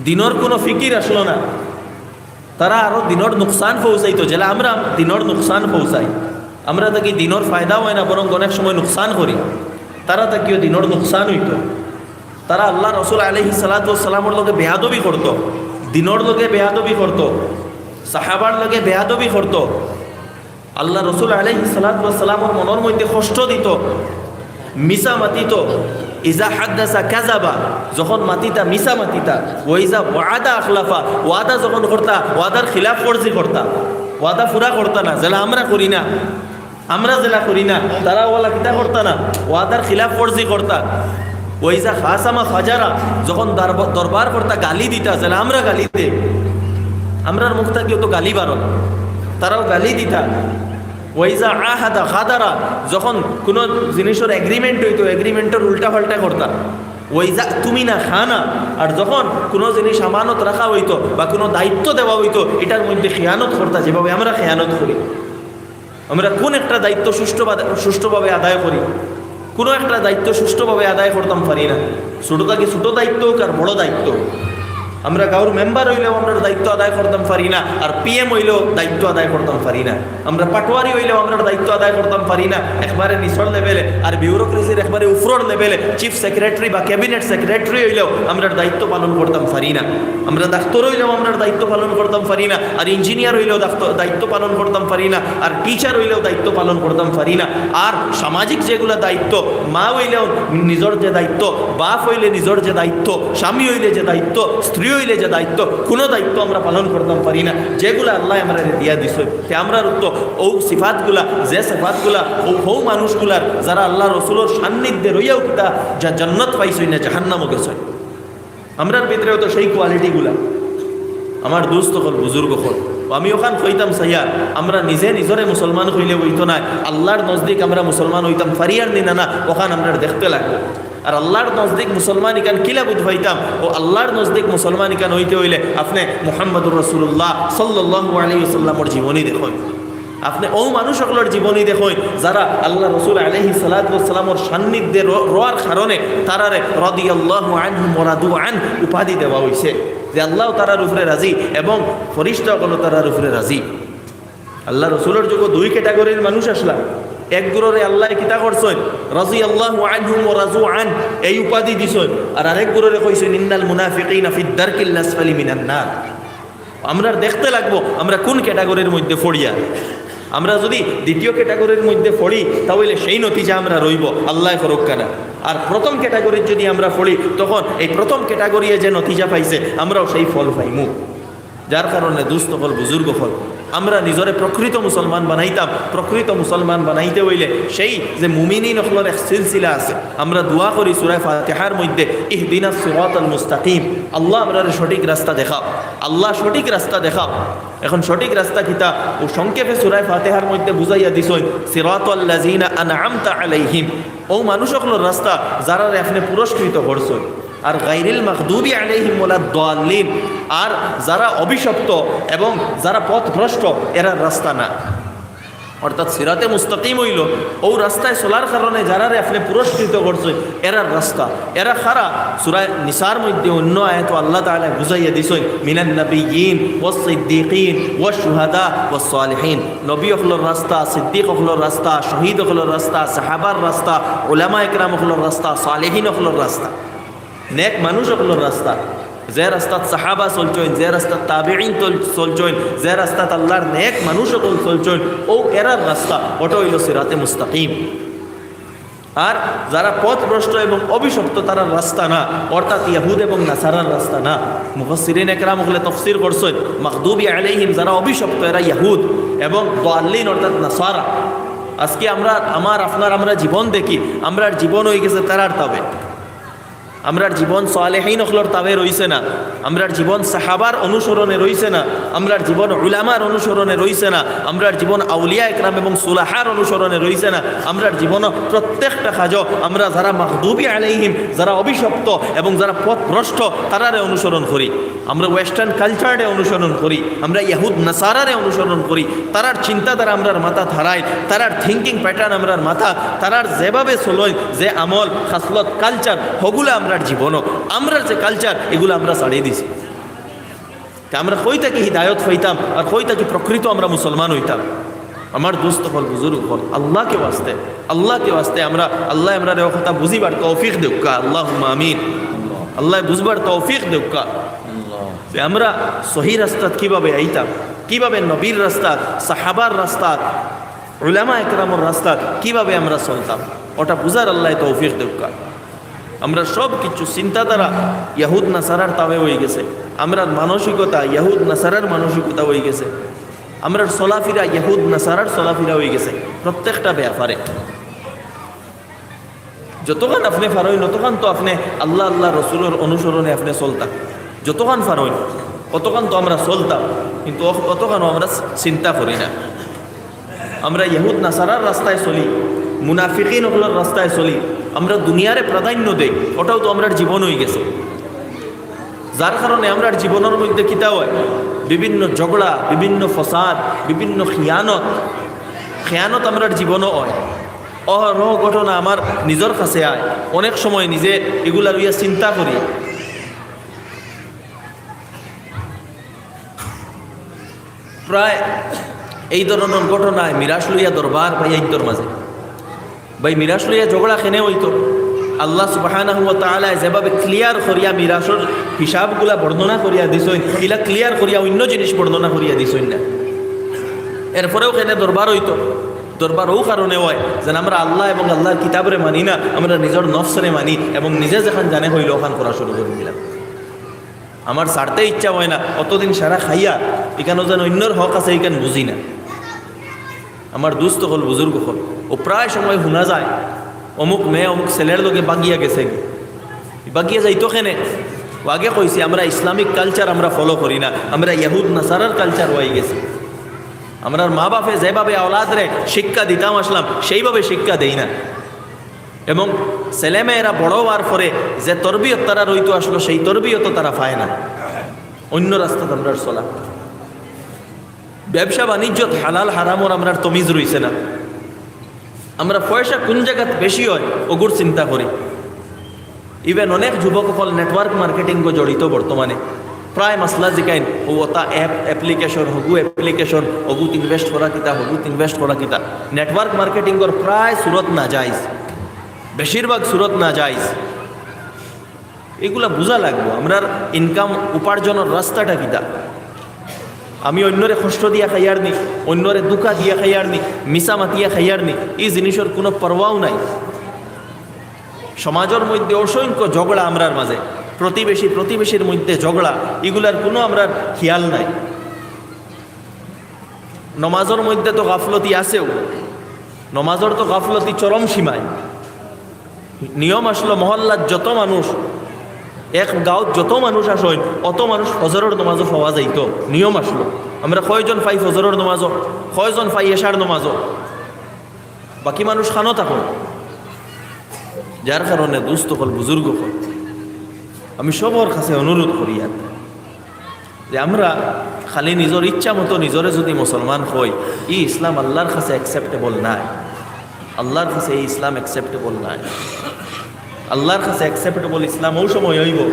দিনর কুনু ফিকির আসলো না। তারা আরো দিনর নুকসান পৌঁছাইতো, যেলা আমরা দিনর নুকসান পৌঁছাই। আমরা থাকি দিনর ফায়দা অয় না, বরং অনেক সময় নুকসান করি। তারা থাকিও দিনর নুকসান অইতো। তারা আল্লার রসুল আলাইহিস সালাতু ওয়াস সালামর লগে বেয়াদবি করতো, দিনর লগে বেয়াদবি করতো, সাহাবার লগে বেয়াদবি করতো। আল্লার রসুল আলাইহিস সালাতু ওয়াস সালামর মনর মধ্যে কষ্ট দিতো, মিছা মাতিতো। ইজা হাদ্দাসা কাযাবা, যখন মাতিতা মিছা মাতিতা। ওয়া ইজা ওয়াআদা আখলাফা, ওয়াদা যখন করতা, ওয়াদার খিলাফ ওয়ার্জি করতা, ওয়াদা পুরা করতা না, যেলা আমরা করি না। আমরা যেলা করি না, তারা ওলা কিতা করতা না, ওয়াদার খিলাফ ওয়ার্জি করতা। ওয়া ইজা খাসামা ফাজারা, যখন দরব-, দরবার করতা, গালি দিতা, যেলা আমরা গালি দেই। আমরার মুখ থাকিও তো গালি বারয়, তারাও গালি দিতা। ওয়া ইজা আহাদা গাদারা, যখন কুনু জিনিসর এগ্রিমেন্ট অইতো, এগ্রিমেন্টর উল্টা পাল্টা করতা। ওয়া ইজা তুমিনা খানা, আর যখন কুনু জিনিস আমানত রাখা অইতো বা কুনু দায়িত্ব দেওয়া অইতো, ইটার মধ্যে খিয়ানত করতা, যেভাবে আমরা খিয়ানত করি। আমরা কুন একটা দায়িত্ব সুষ্ঠুভাবে, সুষ্ঠুভাবে আদায় করি, কুনু একটা দায়িত্ব সুষ্ঠুভাবে আদায় করতাম পারি না। ছোট থাকি ছোট দায়িত্ব অউক আর বড় দায়িত্ব অউক, আমরা গাঁওর মেম্বার অইলেও আমরার দায়িত্ব আদায় করতাম পারি না, আর পিএম অইলেও দায়িত্ব আদায় করতাম পারি না। আমরা পাটোয়ারি অইলেও আমরার দায়িত্ব আদায় করতাম পারি না একবারে নিচর লেভেলে, আর বিউরোক্রেসির একবারে উপরর লেভেলে, চিফ সেক্রেটারি বা ক্যাবিনেট সেক্রেটারি অইলেও আমরার দায়িত্ব পালন করতাম পারি না। আমরা ডাক্তার অইলেও আমরার দায়িত্ব পালন করতাম পারি না, আর ইঞ্জিনিয়ার অইলেও দাক্ত-, দায়িত্ব পালন করতাম পারি না, আর টিচার অইলেও দায়িত্ব পালন করতাম পারি না। আর সামাজিক যেগুলা দায়িত্ব, মা অইলেও নিজর যে দায়িত্ব, বাপ অইলে নিজর যে দায়িত্ব, স্বামী অইলে যে দায়িত্ব, স্ত্রী অইলে যে দায়িত্ব, কুনু দায়িত্ব আমরা পালন করতাম পারি না, যেগুলা আল্লায় আমরারে দিয়া দিছইন। তে আমরার তো অউ সিফাতগুলা, যে সিফাতগুলা অউ, অউ মানুষগুলার, যারা আল্লার রসুলর সান্নিধ্যে রইয়াও কিতা জা-, জান্নাত পাইছইন না, জাহান্নামো গেছইন। আমরার ভিতরেও তো সেই কোয়ালিটিগুলা। আমার দোস্ত অকল, বুজুর্গ অকল, আমি অখান কইতাম চাইয়ার, আমরা নিজে নিজরে মুসলমান কইলে অইতো নায়, আল্লার নজদিক আমরা মুসলমান অইতাম পারিয়ার নি না, না, অখান আমরার দেখতে লাগবো। আর আল্লার নজদিক মুসলমান ইখান কিলা বুঝ পাইতাম? অউ আল্লার নজদিক মুসলমান ইখান অইতে অইলে আপনে মুহাম্মাদুর রাসুলুল্লাহ সাল্লাল্লাহু আলাইহি ওয়াসাল্লামর জীবনী দেখইন। আপনে অউ মানুষ অকলর জীবনী দেখইন, যারা আল্লার রসুল আলাইহিস সালাতু ওয়াস সালামর সান্নিধ্যে র-, রওয়ার কারণে তারারে রাদিয়াল্লাহু আনহুম ওয়া রাদু আন উপাধি দেওয়া অইছে, যে আল্লাও তারার উপরে রাজি এবং ফিরিস্তা অকলও তারার উপরে রাজি। আল্লার রসুলর যুগো দুই ক্যাটাগরির মানুষ আছলা। এক গুরুরে আল্লায় কিতা করছইন? রাদিয়াল্লাহু আনহুম ওয়া রাদু আন, এই উপাধি দিছইন। আর আরেক গুরুরে কইছইন, "ইন্নাল মুনাফিকিনা ফিদ দারকিল আসফালি মিনান নার।" আমরার দেখতে লাগবো আমরা কুন ক্যাটাগরির মধ্যে পড়িয়ার। আমরা যুদি দ্বিতীয় ক্যাটাগরির মধ্যে পড়ি, তা অইলে সেই নতিজা আমরার অইবো, আল্লায় করউক্কা না। আর প্রথম ক্যাটাগরির যুদি আমরা পড়ি, তখন এই প্রথম ক্যাটাগরিয়ে যে নতিজা পাইছে, আমরাও সেই ফল পাইমু। যার কারণে দোস্ত অকল, বুজুর্গ অকল, আমরা নিজরে প্রকৃত মুসলমান বানাইতাম। প্রকৃত মুসলমান বানাইতে অইলে সেই যে মুমিনিন অকলর এক সিলসিলা আছে, আমরা দোয়া করি সূরা ফাতিহার মধ্যে, "ইহদিনাস সিরাতাল মুস্তাকিম", আল্লাহ আমরারে সঠিক রাস্তা দেখাও, আল্লাহ সঠিক রাস্তা দেখাও। এখন সঠিক রাস্তা কিতা? অউ সংক্ষেপে সূরা ফাতিহার মধ্যে বুঝাইয়া দিছইন, "সিরাতাল্লাযিনা আনআমতা আলাইহিম", অউ মানুষ অকলর রাস্তা যারারে আপনে পুরস্কৃত করছইন। আর গায়রিল মাগদুবি আলাইহিম ওয়ালাদ দাল্লিন, আর যারা অভিশপ্ত এবং যারা পথভ্রষ্ট, এরার রাস্তা না। অর্থাৎ সিরাতে মুস্তাকিম অইলো অউ রাস্তায় চলার কারণে যারারে আপনে পুরস্কৃত করছইন, এরার রাস্তা। এরা কারা? সূরা নিসার মধ্যে অন্য আয়াতো আল্লাহ তাআলায় বুঝাইয়া দিছইন, "মিনান নাবিয়্যিন ওয়াস সিদ্দিকিন ওয়াশ শুহাদা ওয়াস সালিহিন।" নবী অকলর রাস্তা, সিদ্দিক অকলর রাস্তা, শহীদ অকলর রাস্তা, সাহাবার রাস্তা, উলামা একরাম অকলর রাস্তা, সালেহিন অকলর রাস্তা, নেক মানুষ অকলর রাস্তা। যে রাস্তাত সাহাবা চলছইন, যে রাস্তাত তাবেইন তল-, চলছইন, যে রাস্তাত আল্লার নেক মানুষ অকল চলছইন, অউ এরার রাস্তা, অটা অইলো সিরাতে মুস্তাকিম। আর যারা পথভ্রষ্ট এবং অভিশপ্ত, তারার রাস্তা না, অর্থাৎ ইয়াহুদ এবং নাসারার রাস্তা না। মুফাসসিরিন একরাম অকলে তফসির করছইন, মাগদুবি আলাইহিম, যারা অভিশপ্ত, এরা ইয়াহুদ, এবং দাল্লিন অর্থাৎ নাসারা। আজকে আমরা, আমার, আপনার, আমরা জীবন দেখি, আমরার জীবন অইগেছে তারার তাবে। আমরার জীবন সালেহিন অকলর তাবে রইছে না, আমরার জীবন সাহাবার অনুসরণে রইছে না, আমরার জীবন উলামার অনুসরণে রইছে না, আমরার জীবন আউলিয়া একরাম এবং সুলাহার অনুসরণে রইছে না। আমরার জীবন প্রত্যেকটা কাজও আমরা যারা মাগদুবি আলাইহিম, যারা অভিশপ্ত এবং যারা পথভ্রষ্ট, তারারে অনুসরণ করি। আমরা ওয়েস্টার্ন কালচাররে অনুসরণ করি, আমরা ইহুদ নাসারারে অনুসরণ করি। তারার চিন্তাধারা আমরার মাথাত হারাইল, তারার থিংকিং প্যাটার্ন আমরার মাথাত, তারার যেভাবে চলইন, যে আমল, খাসলত, কালচার, হগুলা আমরার জীবনও, আমরার যে কালচার, এগুলা আমরা ছাড়ি দিছি। তে আমরা কই থাকি হিদায়ত পাইতাম আর কই থাকি প্রকৃত আমরা মুসলমান অইতাম? আমার দোস্ত অকল, বুজুর্গ অকল, আল্লাহকে ওয়াস্তে, আল্লাহকে ওয়াস্তে আমরা, আল্লায় আমরারে অউ কথা বুঝিবার তৌফিক দেউক্কা, আল্লাহুম্মা আমিন। আল্লায় বুঝবার তৌফিক দেউক্কা। যে আমরা সহি রাস্তাত কিভাবে আইতাম, কিভাবে নবীর রাস্তাত, সাহাবার রাস্তাত, উলামা একরামর রাস্তাত কিভাবে আমরা চলতাম, ওটা বুঝার আল্লায় তৌফিক দেউক্কা। আমরা সব কিছু চিন্তাধারা ইহুদ নাসারার তাবে অইগেছে, আমরার মানসিকতা ইহুদ নাসারার মানসিকতা অইগেছে, আমরার চলাফিরা ইহুদ নাসারার চলাফিরা অইগেছে প্রত্যেকটা ব্যাপারে। যতখান আপনে পারইন, ততখান তো আপনে আল্লাহ, আল্লাহ রসুলর অনুসরণে আপনে চলতা। যতখান পারইন, অতখান তো আমরা চলতাম, কিন্তু অ-, অতখানও আমরা চিন্তা করি না। আমরা ইহুদ নাসারার রাস্তায় চলি, মুনাফিকিন অকলর রাস্তায় চলি, আমরা দুনিয়ারে প্রাধান্য দেই, ওটাও তো আমরার জীবন অইগেছে। যার কারণে আমরার জীবনর মধ্যে কিতা অয়? বিভিন্ন ঝগড়া, বিভিন্ন ফসাদ, বিভিন্ন খিয়ানত। খিয়ানত আমরার জীবনও অয়। অহরহ ঘটনা আমার নিজর কাছে আয়, অনেক সময় নিজে এগুলা লইয়া চিন্তা করি। প্রায় এই ধরনর ঘটনায় মিরাশ লইয়া দরবার ভাইয়াইন্তর মাঝে। ভাই, মিরাশ লইয়া ঝগড়া কেনে অইতো? আল্লাহ সুবহানাহু ওয়া তাআলায় যেভাবে ক্লিয়ার করিয়া মিরাশর হিসাবগুলা বর্ণনা করিয়া দিছইন, ইলা ক্লিয়ার করিয়া অইন্য জিনিস বর্ণনা করিয়া দিছইন না। এরপরেও কেনে দরবার অইতো? দরবার অউ কারণে অয় যেন আমরা আল্লাহ এবং আল্লাহর কিতাবরে মানি না, আমরা নিজর নফসরে মানি এবং নিজে যেখান জানে অইলো ওখান করা শুরু করি দিলাম। আমার ছাড়তে ইচ্ছা অয় না, অতদিন সারা খাইয়া ইখানো যেন অইন্যর হক আছে, ইখান বুঝি না। আমার দোস্ত অকল, বুজুর্গ অকল, অউ প্রায় সময় হুনা যায়, অমুক মেয়ে অমুক ছেলের লগে বাগিয়া গেছে গি। বাগিয়া যাইতো কেনে? অউ আগে কইছি, আমরা ইসলামিক কালচার আমরা ফলো করি না, আমরা ইহুদ নাসারার কালচার অইগেছি। আমরার মা বাপে যেভাবে আওলাদরে শিক্ষা দিতাম আসলাম, সেইভাবে শিক্ষা দেই না। এবং ছেলেমেয়েরা বড় অওয়ার পরে যে তরবিয়ত তারার অইতো আসলো, সেই তরবিয়তও তারা পায় না। অইন্য রাস্তাত আমরার চলা। ব্যবসা বাণিজ্যত হালাল হারামর আমরার তমিজ রইছে না। আমরা পয়সা কুন জাগাত বেশি অয়, অগুর চিন্তা করি। Even অনেক যুবক অকল network marketing-ও জড়িত বর্তমানে। প্রায় মাসলা জিকাইন, অউ অতা app, application, হগু application, হগুত invest করা কিতা, হগুত invest করা কিতা। Network marketing-র প্রায় সুরত নাজাইজ, বেশিরভাগ সুরত নাজাইজ। এগুলা বুঝা লাগবো, আমরার income উপার্জনর রাস্তাটা কিতা? আমি অইন্যরে কষ্ট দিয়া খাইয়ার নি, অইন্যরে ধুকা দিয়া খাইয়ার নি, মিছা মাতিয়া খাইয়ার নি, ই জিনিসর কুনু পরোয়াও নাই। সমাজর মধ্যে অসংখ্য ঝগড়া আমরার মাঝে, প্রতিবেশী প্রতিবেশীর মধ্যে ঝগড়া, ইগুলার কুনু আমরার খিয়াল নাই। নমাজর মধ্যে তো গাফলতি আছেউ, নমাজর তো গাফলতি চরম সীমায়। নিয়ম আসলো, মহল্লাত যত মানুষ, এক গাঁওত যত মানুষ আসইন, অত মানুষ ফজরর নমাজও পাওয়া যাইতো। নিয়ম আসলো, আমরা কয়জন পাই ফজরর নমাজও, কয়জন পাই এশার নমাজও, বাকি মানুষ খানো থাকইন। যার কারণে দোস্ত অকল, বুজুর্গ অকল, আমি সবর কাছে অনুরোধ করি আর যে আমরা খালি নিজর ইচ্ছা মতো নিজরে যুদি মুসলমান অই, ই ইসলাম আল্লাহর কাছে acceptable নায়। আল্লাহর কাছে ই ইসলাম acceptable নায়। আল্লাহর কাছে acceptable ইসলাম অউ সময় অইবো,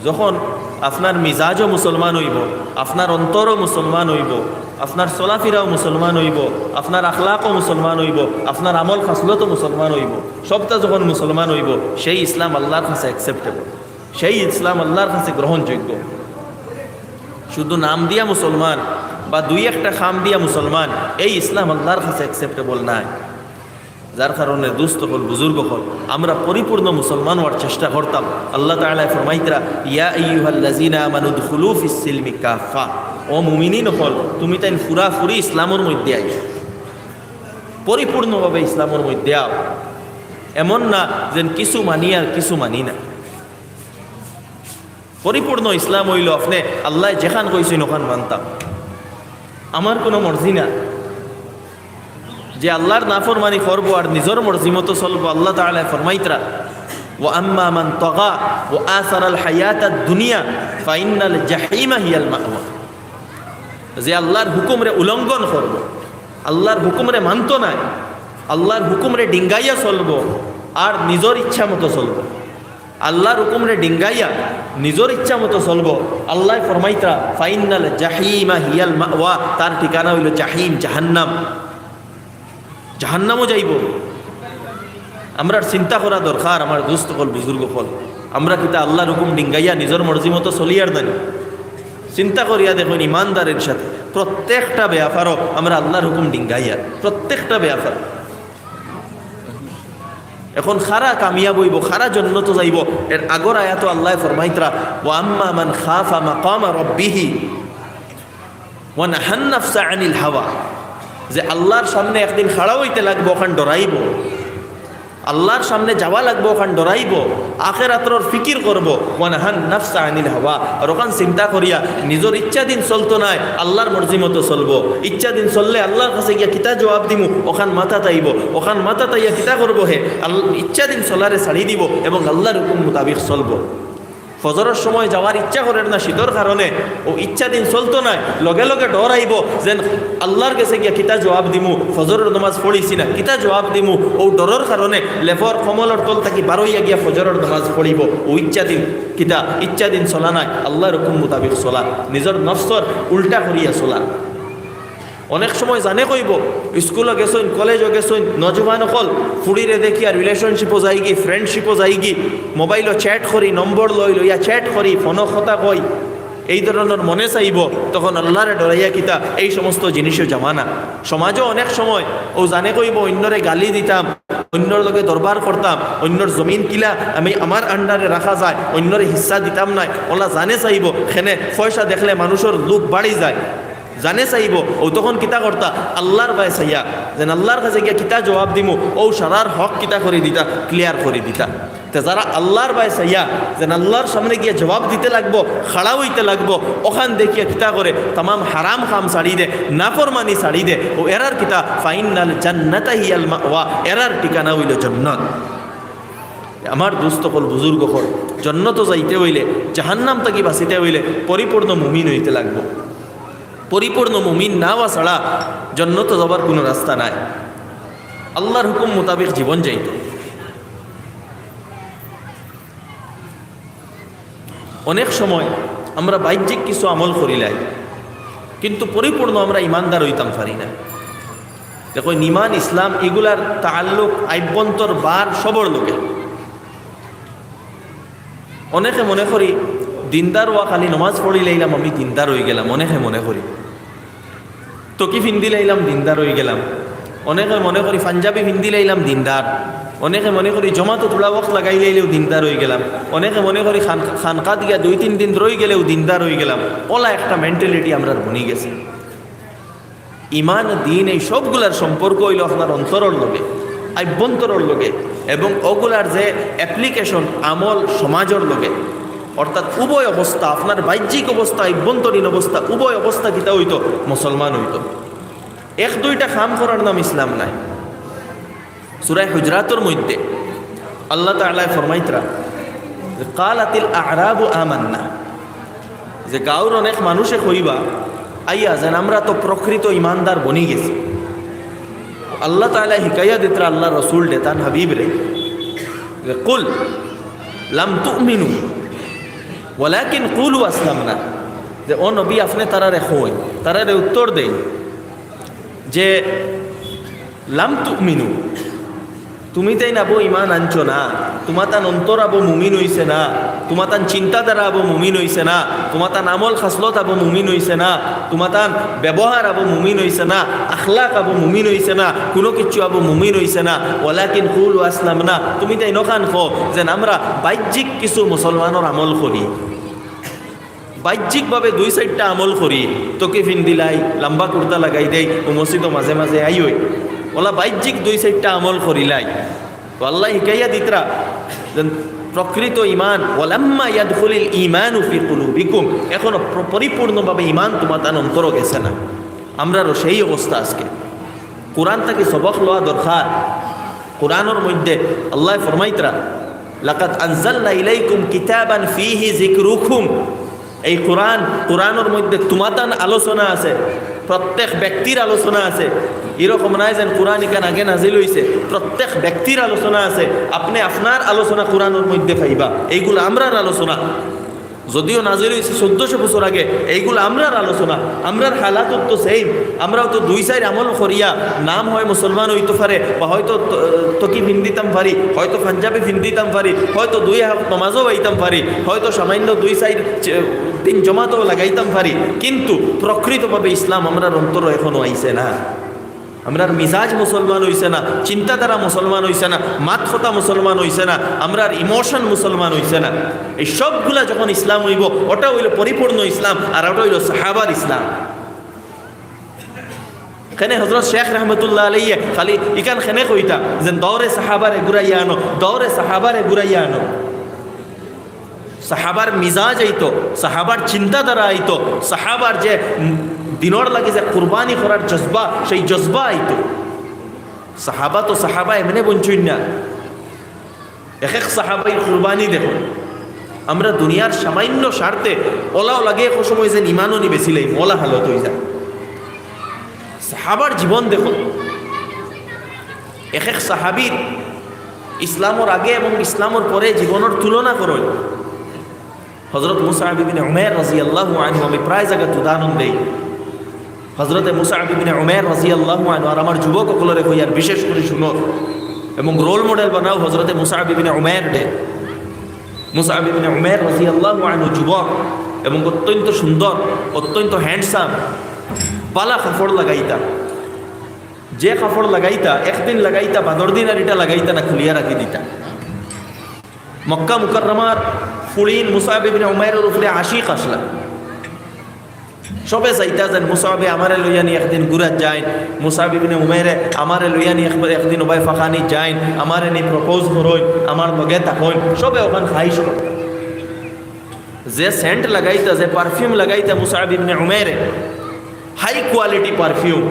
যখন আপনার মিজাজও মুসলমান অইবো, আপনার অন্তরও মুসলমান অইবো, আপনার চলাফিরাও মুসলমান অইবো, আপনার আখলাকও মুসলমান অইবো, আপনার আমল খাসলতও মুসলমান অইবো। সবটা যখন মুসলমান অইবো, সেই ইসলাম আল্লাহর কাছে acceptable। সেই ইসলাম আল্লাহর কাছে গ্রহণযোগ্য। শুধু নাম দিয়া মুসলমান বা দুই একটা কাম দিয়া মুসলমান, এই ইসলাম আল্লাহর কাছে acceptable নায়। যার কারণে দোস্ত অকল, বুজুর্গ অকল, আমরা পরিপূর্ণ মুসলমান অওয়ার চেষ্টা করতাম। আল্লাহ তাআলায় ফরমাইতরা, "ইয়া আইয়ুহাল্লাযীনা আমানু উদখুলু ফিস সিলমি কাফফা।" ও মুমিনিন অকল, তুমিতাইন পুরাপুরি ইসলামর মধ্যে আইও, পরিপূর্ণভাবে ইসলামর মধ্যে আও। এমন না যেন কিছু মানি আর কিছু মানি না। পরিপূর্ণ ইসলাম অইলো আপনে আল্লায় যেখান কইছইন অখান মানতাম, আমার কুনু মর্জি না। যে আল্লার নাফরমানি করবো আর নিজর মর্জি মতো চলবো, আল্লাহ তাআলায় ফরমাইতরা, "ওয়া আম্মা মান তাগা ওয়া আসারাল হায়াতাদ দুনিয়া ফাইন্নাল জাহিমা হিয়াল মাওয়া।" যে আল্লার হুকুমরে উলঙ্ঘন করবো, আল্লার হুকুমরে মানতো নায়, আল্লার হুকুমরে ডিঙ্গাইয়া চলবো আর নিজর ইচ্ছা মতো চলবো, আল্লার হুকুমরে ডিঙ্গাইয়া নিজর ইচ্ছা মতো চলবো, আল্লায় ফরমাইতরা, "ফাইন্নাল জাহিমা হিয়াল মাওয়া", তার ঠিকানা অইলো জাহিম, জাহান্নাম। জাহান্নামো যাইবো। আমরার চিন্তা করা দরকার, আমার দোস্ত অকল, বুজুর্গ অকল। আমরা কিতা আল্লার হুকুম ডিঙ্গাইয়া নিজর মর্জি মতো চলিয়ার নানি? চিন্তা করিয়া দেখইন, ইমানদারের সাথে প্রত্যেকটা ব্যাপারও আমরা আল্লার হুকুম ডিঙ্গাইয়া, প্রত্যেকটা ব্যাপার। এখন খারা কামিয়াব অইবো, খারা জন্নতো যাইবো। এর আগর আয়াতো আল্লায় ফরমাইতরা, "ওয়া আম্মা মান খাফা মাকামা রাব্বিহি ওয়া নাহান নাফসা আনিল হাওয়া", যে আল্লার সামনে একদিন খাড়া অইতে লাগবো, অখান ডরাইবো, আল্লার সামনে যাওয়া লাগবো, অখান ডরাইবো, আখেরাতর ফিকির করবো, "ওয়া নাহান নাফসা আনিল হাওয়া", আর অখান চিন্তা করিয়া নিজর ইচ্ছাধীন চলতো নায়, আল্লার মর্জি মতো চলবো। ইচ্ছাধীন চললে আল্লার কাছে গিয়া কিতা জবাব দিমু, অখান মাথাত আইবো, অখান মাথাত আইয়া কিতা করবো হে, আল-, ইচ্ছাধীন চলারে ছাড়ি দিবো এবং আল্লার হুকুম মোতাবিক চলবো। ফজরর সময় যাওয়ার ইচ্ছা করের না শীতর কারণে, অউ ইচ্ছাধীন চলতো নায়, লগে লগে ডর আইবো যেন আল্লার গেছে গিয়া কিতা জবাব দিমু, ফজরর নমাজ পড়িছি না, কিতা জবাব দিমু, অউ ডরর কারণে লেফর কমলর তল থাকি বারইয়া গিয়া ফজরর নমাজ পড়িবো। অউ ইচ্ছাধীন কিতা, ইচ্ছাধীন চলা নায়, আল্লার হুকুম মোতাবিক চলা, নিজর নফসর উল্টা করিয়া চলা। অনেক সময় জানে কইবো, স্কুলো গেছইন, কলেজো গেছইন, নজওয়ান অকল ফুড়িরে দেখিয়া রিলেশনশিপো যাইগি, ফ্রেন্ডশিপো যাইগি, মোবাইলো চ্যাট করি, নম্বর লই, লইয়া চ্যাট করি, ফোনো কথা কই, এই ধরনর মনে চাইবো, তখন আল্লারে ডরাইয়া কিতা এই সমস্ত জিনিসও জমা না। সমাজো অনেক সময় অউ জানে কইবো, অইন্যরে গালি দিতাম, অইন্যর লগে দরবার করতাম, অইন্যর জমিন কিলা আমি আমার আন্ডারে রাখা যায়, অইন্যরে হিস্সা দিতাম নায়, অলা জানে চাইবো। কেনে? পয়সা দেখলে মানুষর লোভ বাড়ি যায়। জানে চাইবো, অউ তখন কিতা করতা? আল্লার বায় চাইয়া, যেন আল্লার কাছে গিয়া কিতা জবাব দিমু, অউ সারার হক কিতা করি দিতা, ক্লিয়ার করি দিতা। তে যারা আল্লার বায় চাইয়া, যেন আল্লার সামনে গিয়া জবাব দিতে লাগবো, খাড়া অইতে লাগবো, অখান দেখিয়া কিতা করে? তামাম হারাম কাম ছাড়ি দে, নাফরমানি ছাড়ি দে। অউ এরার কিতা? ফাইন্নাল জান্নাতা হিয়াল মাওয়া, এরার ঠিকানা অইলো জন্নত। আমার দোস্ত অকল, বুজুর্গ অকল, জন্নতো যাইতে অইলে, জাহান্নাম থাকি বাঁচিতে অইলে পরিপূর্ণ মুমিন অইতে লাগবো। পরিপূর্ণ মুমিন না অওয়া ছাড়া জন্নতো যাবার কুনু রাস্তা নাই। আল্লার হুকুম মোতাবেক জীবন যাইতো। অনেক সময় আমরা বাহ্যিক কিছু আমল করিলাই, কিন্তু পরিপূর্ণ আমরা ইমানদার অইতাম পারি না। দেখো, ইমান, ইসলাম, ইগুলার তাআল্লুক আভ্যন্তর বারো সবর লগে। অনেকে মনে করি, দিনদার অওয়া খালি নমাজ পড়িলাইলাম, আমি দিনদার অইগেলাম। অনেকে মনে করি, টুপি ফিন্দিলাইলাম, দিনদার অইগেলাম। অনেকে মনে করি, পাঞ্জাবি ফিন্দিলাইলাম, দিনদার। অনেকে মনে করি, জমাতো থুড়া ওয়াক্ত লাগাইলাইলেউ দিনদার অইগেলাম। অনেকে মনে করি, খান-, খানকাত গিয়া দুই তিন দিন রইগেলেউ দিনদার অইগেলাম। অলা একটা মেন্টালিটি আমরার বনিগেছে। ইমান, দিন, এই সবগুলার সম্পর্ক অইলো আপনার অন্তরর লগে, আভ্যন্তরর লগে, এবং অগুলার যে অ্যাপ্লিকেশন, আমল, সমাজর লগে। অর্থাৎ উভয় অবস্থা, আপনার বাহ্যিক অবস্থা, আভ্যন্তরীণ অবস্থা, উভয় অবস্থা কিতা অইতো? মুসলমান অইতো। এক দুইটা কাম করার নাম ইসলাম নায়। সূরা হুজুরাতর মধ্যে আল্লাহ তাআলায় ফরমাইতরা যে, "ক্বালাতিল আ'রাবু আমান্না", যে গাঁওর অনেক মানুষে কইবা আইয়া যেন, "আমরা তো প্রকৃত ইমানদার বনিগেছি।" আল্লাহ তাআলায় হিকাইয়া দিতরা আল্লার রসুলরে, তান হাবিবরে, যে, "কুল লাম তু'মিনু ওয়ালাকিন কুলু আসলামনা", যে, "ও নবী, আপনে তারারে কইন, তারারে উত্তর দেইন যে, লাম তু'মিনু, তুমিতাইন আবো ইমান আনছো না, তুমাতান অন্তর আবো মুমিন অইছে না, তুমাতান চিন্তাধারা আবো মুমিন অইছে না, তুমাতান আমল খাসলত আবো মুমিন অইছে না, তুমাতান ব্যবহার আবো মুমিন অইছে না, আখলাক আবো মুমিন অইছে না, কুনু কিচ্ছু আবো মুমিন অইছে না। ওয়ালাকিন কুলু আসলামনা, তুমিতাইন অখান কও যেন আমরা বাহ্যিক কিছু মুসলমানর আমল করি।" বাহ্যিকভাবে দুই চাইরটা আমল করি, টুপি ফিন্দিলাই, লাম্বা কুর্তা লাগাই দেই, অউ মসজিদো মাঝে মাঝে আই অই, অলা বাহ্যিক দুই চাইরটা আমল করিলাই। তো আল্লায় হিকাইয়া দিতরা যেন প্রকৃত ঈমান, ওয়ালাম্মা ইয়াদখুলিল ঈমানু ফি কুলুবিকুম, এখনো প্র-, পরিপূর্ণভাবে ঈমান তুমাতান অন্তরো গেছে না। আমরারও সেই অবস্থা আজকে। কোরআন থাকি সবক লওয়া দরকার। কোরআনর মধ্যে আল্লায় ফরমাইতরা, "লাকাদ আনজালনা ইলাইকুম কিতাবান ফীহি যিকরুকুম।" এই কোরআন, কোরআনর মধ্যে তুমাতান আলোচনা আছে, প্রত্যেক ব্যক্তির আলোচনা আছে। এরকম নায় যেন কোরআন ইখান আগে নাজিল অইছে, প্রত্যেক ব্যক্তির আলোচনা আছে। আপনে আপনার আলোচনা কোরআনর মধ্যে পাইবা, এইগুলা আমরার আলোচনা। যদিও নাজিল অইছে চৌদ্দশো বছর আগে, এইগুলা আমরার আলোচনা। আমরার হালাতও তো same, আমরাও তো দুই চাইর আমল করিয়া নাম হয় মুসলমান অইতো পারে, বা হয়তো ত-, তকি ফিন্দিতাম পারি, হয়তো পাঞ্জাবি ফিন্দিতাম পারি, হয়তো দুই হাত নমাজও পাইতাম পারি, হয়তো সামান্য দুই চাইর চে-, দিন জমাতও লাগাইতাম পারি, কিন্তু প্রকৃতভাবে ইসলাম আমরার অন্তরো এখনো আইছে না। আমরার মিজাজ মুসলমান অইছে না, চিন্তাধারা মুসলমান অইছে না, মাত কথা মুসলমান অইছে না, আমরার emotion মুসলমান অইছে না। এই সবগুলা যখন ইসলাম অইবো, ওটা অইলো পরিপূর্ণ ইসলাম, আর ওটা অইলো সাহাবার ইসলাম। কেনে হজরত শেখ রহমতুল্লাহ আলাইহি খালি ইখান কেনে কইতা যে দৌরে সাহাবারে ঘুরাইয়া আনো, দৌরে সাহাবারে ঘুরাইয়া আনো। সাহাবার মিজাজ আইতো, সাহাবার চিন্তাধারা আইতো, সাহাবার যে, উম, দিনর লাগি যে কুরবানি করার জজবা, সেই জজবা আইতো। সাহাবা তো সাহাবা এমনে বঞ্চইন না। এক এক সাহাবাইর কুরবানি দেখো। আমরা দুনিয়ার সামান্য স্বার্থে ওলাও লাগে এক সময় যেন ইমানও নি বেচিলাইমু, ওলা হালত অইযায়। সাহাবার জীবন দেখো, এক এক সাহাবীর ইসলামর আগে এবং ইসলামর পরে জীবনর তুলনা করো। হজরত মুসআব ইবনে উমের রাদিয়াল্লাহু আনহু, আমি প্রায় জাগাত উদাহরণ দেই। হজরতে মুসআব ইবনে উমের রাদিয়াল্লাহু আনহু, আর আমার যুবক অকলরে কই, আর বিশেষ করি শুনো এবং role model বানাও হজরতে মুসআব ইবনে উমেররে। মুসআব ইবনে উমের রাদিয়াল্লাহু আনহু যুবক এবং অত্যন্ত সুন্দর, অত্যন্ত handsome, বালা কাপড় লাগাইতা। যে কাপড় লাগাইতা, একদিন লাগাইতা, বাদর দিন আর ইটা লাগাইতা না, খুলিয়া রাখি দিতা। মক্কা মুকাররমার ফুড়িন মুসআব ইবনে উমেরর উপরে আশিক আছলা। সবে চাইতা যেন মুসআবে আমারে লইয়া নি একদিন ঘুরাত যাইন, মুসআব ইবনে উমেরে আমারে লইয়া নি একবার একদিন ওবায় ফাখানিত যাইন, আমারে নি propose করইন, আমার লগে থাকইন, সবে অখান খাইশ করতা। যে scent লাগাইতা, যে perfume লাগাইতা মুসআব ইবনে উমেরে, high quality perfume,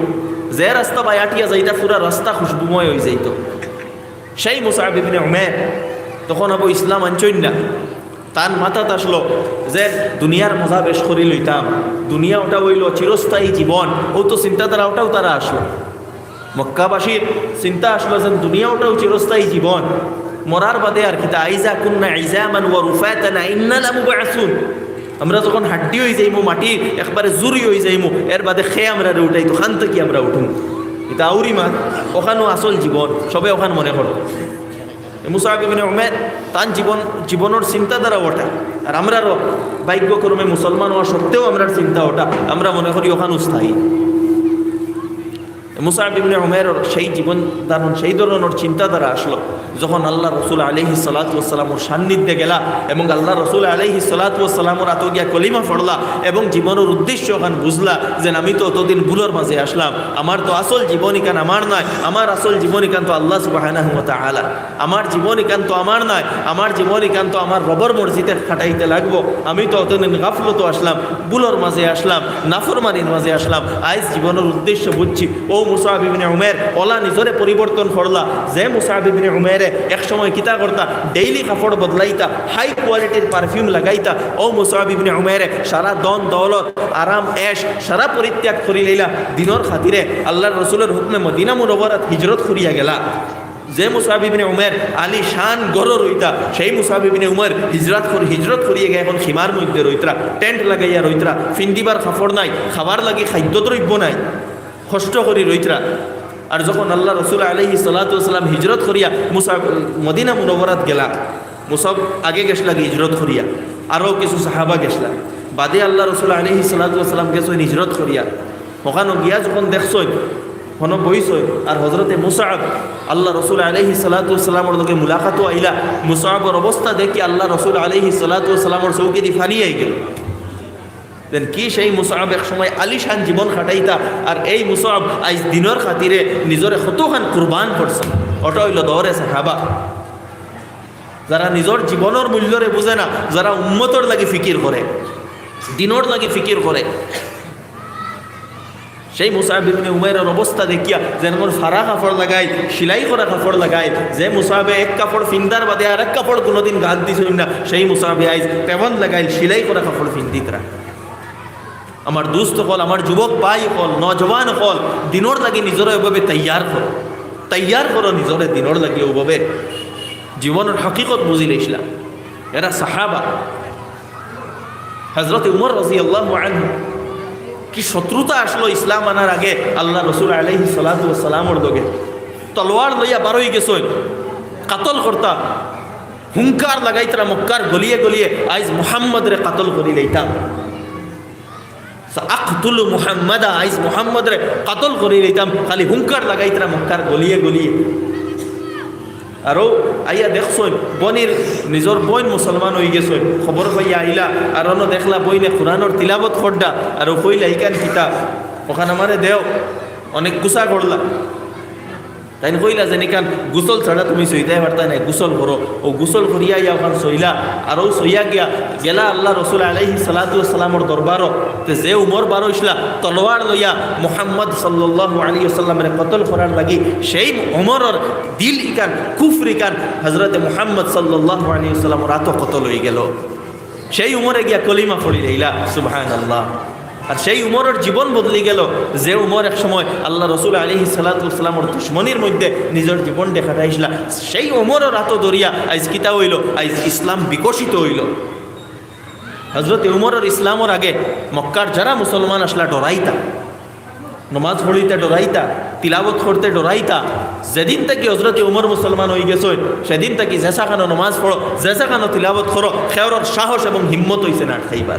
যে রাস্তা বায় আটিয়া যাইতা পুরা রাস্তা খুশবুময় অইযাইতো। সেই মুসআব ইবনে উমের তখন আবু ইসলাম আনছইন না। তান মাথাত আছলো যে দুনিয়ার মজা বেশ করি লইতাম, দুনিয়া ওটা অইলো চিরস্থায়ী জীবন, অউ তো চিন্তাধারা ওটাও তারা আছলো। মক্কাবাসীর চিন্তা আছলো যে দুনিয়া ওটাও চিরস্থায়ী জীবন, মরার বাদে আর কিতা, আইজা কুন্না ইজামান ওয়া রুফাতানা ইন্না লামুবাসুন। আমরা যখন হাড্ডি অইযাইমু, মাটি একবারে জুড়ি অইযাইমু, এর বাদে কে আমরারে উঠাইতো, খান থাকি আমরা উঠমু। ইটা আউরি মাত, অখানউ আসল জীবন, সবে অখান মনে করো। মুসআব ইবনে উমের তান জীবন, জীবনর চিন্তাধারা ওটা। আর আমরারও ভাগ্যক্রমে মুসলমান অওয়া সত্ত্বেও আমরার চিন্তা ওটা, আমরা মনে করি অখানউ স্থায়ী। মুসআব ইবনে উমেরর সেই জীবন ধারণ, সেই ধরনর চিন্তাধারা আছলো। যখন আল্লার রসুল আলাইহিস সালাতু ওয়াস সালামর সান্নিধ্যে গেলা এবং আল্লার রসুল আলাইহিস সালাতু ওয়াস সালামর আতো গিয়া কলিমা পড়লা এবং জীবনর উদ্দেশ্য অখান বুঝলা যে আমি তো অতদিন ভুলর মাঝে আছলাম, আমার তো আসল জীবন ইখান আমার নায়, আমার আসল জীবন ইখান তো আল্লা সুবহানাহু ওয়া তাআলা। আমার জীবন ইখান তো আমার নায়, আমার জীবন ইখান তো আমার রবর মর্জিতে কাটাইতে লাগবো। আমি তো অতদিন গাফলতো আছলাম, ভুলর মাঝে আছলাম, নাফরমানির মাঝে আছলাম। আইজ জীবনর উদ্দেশ্য বুঝছি। অউ মুসআব ইবনে উমের অলা নিজরে পরিবর্তন করলা। যে মুসআব ইবনে উমেরে এক সময় কিতা করতা, daily কাপড় বদলাইতা, high quality-র perfume লাগাইতা, অউ মুসআব ইবনে উমেরে সারা ধন দৌলত, আরাম, এশ সারা পরিত্যাগ করিলাইলা। দিনর খাতিরে আল্লার রসুলর হুকুমে মদিনা মুনাওয়ারাত হিজরত করিয়া গেলা। যে মুসআব ইবনে উমের আলিশান ঘরো রইতা, সেই মুসআব ইবনে উমের হিজরত কর-, হিজরত করিয়া গিয়া এখন খিমার মধ্যে রইতরা, tent লাগাইয়া রইতরা, ফিন্দিবার কাপড় নাই, খাবার লাগি খাদ্যদ্রব্য নাই, কষ্ট করি রইতরা। আর যখন আল্লার রসুল আলাইহিস সালাতু ওয়াস সালাম হিজরত করিয়া মুসআব, মদিনা মুনাওয়ারাত গেলা, মুসআব আগে গেছলা গি হিজরত করিয়া, আরও কিছু সাহাবা গেছলা, বাদে আল্লার রসুল আলাইহিস সালাতু ওয়াস সালাম গেছইন হিজরত করিয়া। অখানো গিয়া যখন দেখছইন, হনো বইছইন, আর হজরতে মুসআব আল্লার রসুল আলাইহিস সালাতু ওয়াস সালামর লগে মুলাকাতো আইলা। মুসআবর অবস্থা দেখি আল্লার রসুল আলাইহিস সালাতু ওয়াস সালামর চউখেদি পানি আইগেল। যেন কি সেই মুসআব এক সময় আলিশান জীবন কাটাইতা, আর এই মুসআব আইজ দিনর খাতিরে নিজরে কতখান কুরবান করছে। ওটা অইলো দৌরে সাহাবা। যারা নিজর জীবনর মূল্যরে বুঝে না, যারা উম্মতর লাগি ফিকির করে, দিনর লাগি ফিকির করে। সেই মুসআব ইবনে উমাইরর অবস্থা দেখিয়া যেন ফাড়া কাপড় লাগাইল, সিলাই করা কাপড় লাগাইল, যে মুসআবে এক কাপড় ফিন্দার বাদে আর এক কাপড় কোনোদিন গাত দিছইন না, সেই মুসআবে আইজ পেবন লাগাইল, সিলাই করা কাপড় ফিন্দিতরা। আমার দুস্ত অকল, আমার যুবক ভাই অকল, নওজোয়ান অকল, দিনর লাগি নিজরে ওভাবে তৈয়ার করো, তৈয়ার করো নিজরে দিনর লাগি ওভাবে। জীবনর হকিকত বুঝিলে ইসলাম। এরা সাহাবা। হযরত উমর রাদিয়াল্লাহু আনহু কি শত্রুতা আসলো ইসলাম আনার আগে আল্লাহ রসুল আলাইহিস সালাতু ওয়াস সালামর লগে। তলোয়ার লইয়া বারই গেছইন, কাতল করতা। হুঙ্কার লাগাইতরা মক্কার গলিয়ে গলিয়ে, "আইজ মুহাম্মদরে কাতল করি লইতাম।" "সাআকতুলু মুহাম্মাদা", আইজ মুহাম্মদরে কাতল করি লইতাম, খালি হুঙ্কার লাগাইতরা মক্কার গলিয়ে গলিয়ে। আরও আইয়া দেখছইন, বইনর, নিজর বইন মুসলমান অইগেছইন, খবর পাইয়া আইলা, আর অনো দেখলা বইনে কোরআনর তিলাবত কররা, আর কইলা, "ইখান কিতা? অখান আমারে দেও।" অনেক গুসা করলা। তাইন কইলা যে, "ইখান গোসল ছাড়া তুমি সইতায় পারতায় নায়, গোসল করো।" অউ গোসল করিয়া আইয়া অখান সইলা, আর অউ সইয়া গিয়া গেলা আল্লাহ রসুল আলাইহিস সালাতু ওয়াস সালামর দরবারো। তে যে উমর বারইছলা তলোয়ার লইয়া মুহাম্মদ সাল্লাল্লাহু আলাইহি ওয়াসাল্লামরে কতল করার লাগি, সেই উমরর দিল ইখান, কুফর ইখান হযরতে মুহাম্মদ সাল্লাল্লাহু আলাইহি ওয়াসাল্লামর আতো কতল অইগেলো। সেই উমরে গিয়া কলিমা পড়ি লইলা, সুবহানাল্লাহ। আর সেই উমরর জীবন বদলি গেলো, যে উমর এক সময় আল্লাহ রসুল আলাইহিস সালাতু ওয়াস সালামর দুশমনির মধ্যে নিজর জীবনরে কাটাইছলা, সেই উমরর আতো ধরিয়া আইজ কিতা অইলো, আইজ ইসলাম বিকশিত অইলো। হযরতে উমরর ইসলামর আগে মক্কার যারা মুসলমান আসলা ডরাইতা, নমাজ পড়িতে ডরাইতা, তিলাবত করতে ডরাইতা। যেদিন থাকি হযরতে উমর মুসলমান অইগেছইন, সেদিন থাকি যেছাখানো নমাজ পড়ো, যেছাখানো তিলাবত করো, কেউরর সাহস এবং হিম্মত অইছে না আটকাইবার।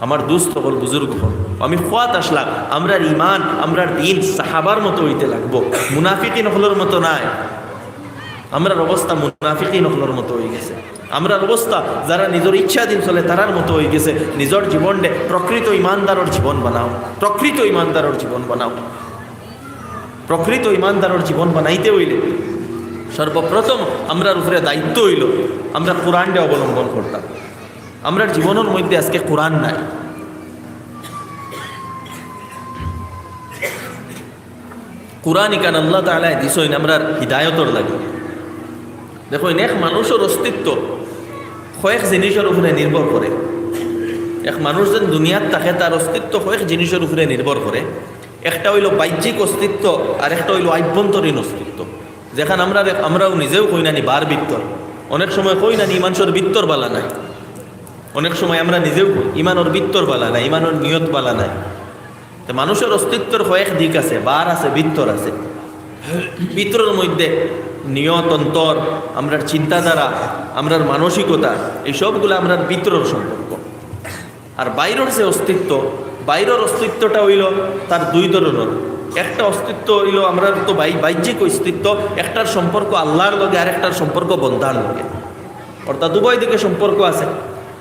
আমার দুস্ত অকল, বুজুর্গ অকল, আমি কওয়াত আসলাম, আমরার ইমান, আমরার দিন সাহাবার মতো অইতে লাগবো, মুনাফিকিন অকলর মতো নায়। আমরার অবস্থা মুনাফিকিন অকলর মতো অইগেছে। আমরার অবস্থা যারা নিজর ইচ্ছাধীন চলে, তারার মতো অইগেছে। নিজর জীবনরে প্রকৃত ইমানদারর জীবন বানাও, প্রকৃত ইমানদারর জীবন বানাও। প্রকৃত ইমানদারর জীবন বানাইতে অইলে সর্বপ্রথম আমরার উপরে দায়িত্ব অইলো আমরা কোরআনরে অবলম্বন করতাম। আমরার জীবনর মধ্যে আজকে কোরআন নাই। কোরআন ইখান আল্লাহ তাআলায় দিছইন আমরার হিদায়তর লাগি। দেখইন, এক মানুষর অস্তিত্ব কয়েক জিনিসর উপরে নির্ভর করে। এক মানুষ যেন দুনিয়াত থাকে, তার অস্তিত্ব কয়েক জিনিসর উপরে নির্ভর করে। একটা অইলো বাহ্যিক অস্তিত্ব, আর একটা অইলো আভ্যন্তরীণ অস্তিত্ব। যেখান আমরা দেখ-, আমরাও নিজেও কই না নি বার ভিতর, অনেক সময় কই না নি, ই মানষর ভিতর বালা নাই। অনেক সময় আমরা নিজেও কই, ই মানষর ভিতর বালা নাই, ই মানষর নিয়ত বালা নাই। তে মানুষর অস্তিত্বর কয়েক দিক আছে, বার আছে, ভিতর আছে। ভিতরর মধ্যে নিয়ত, অন্তর, আমরার চিন্তাধারা, আমরার মানসিকতা, এই সবগুলা আমরার ভিতরর সম্পর্ক। আর বাইরর যে অস্তিত্ব, বাইরর অস্তিত্বটা অইলো তার দুই ধরনর। একটা অস্তিত্ব অইলো আমরার তো বাই-, বাহ্যিক অস্তিত্ব, একটার সম্পর্ক আল্লাহর লগে আর একটার সম্পর্ক বন্দার লগে। অর্থাৎ উভয় দিকে সম্পর্ক আছে।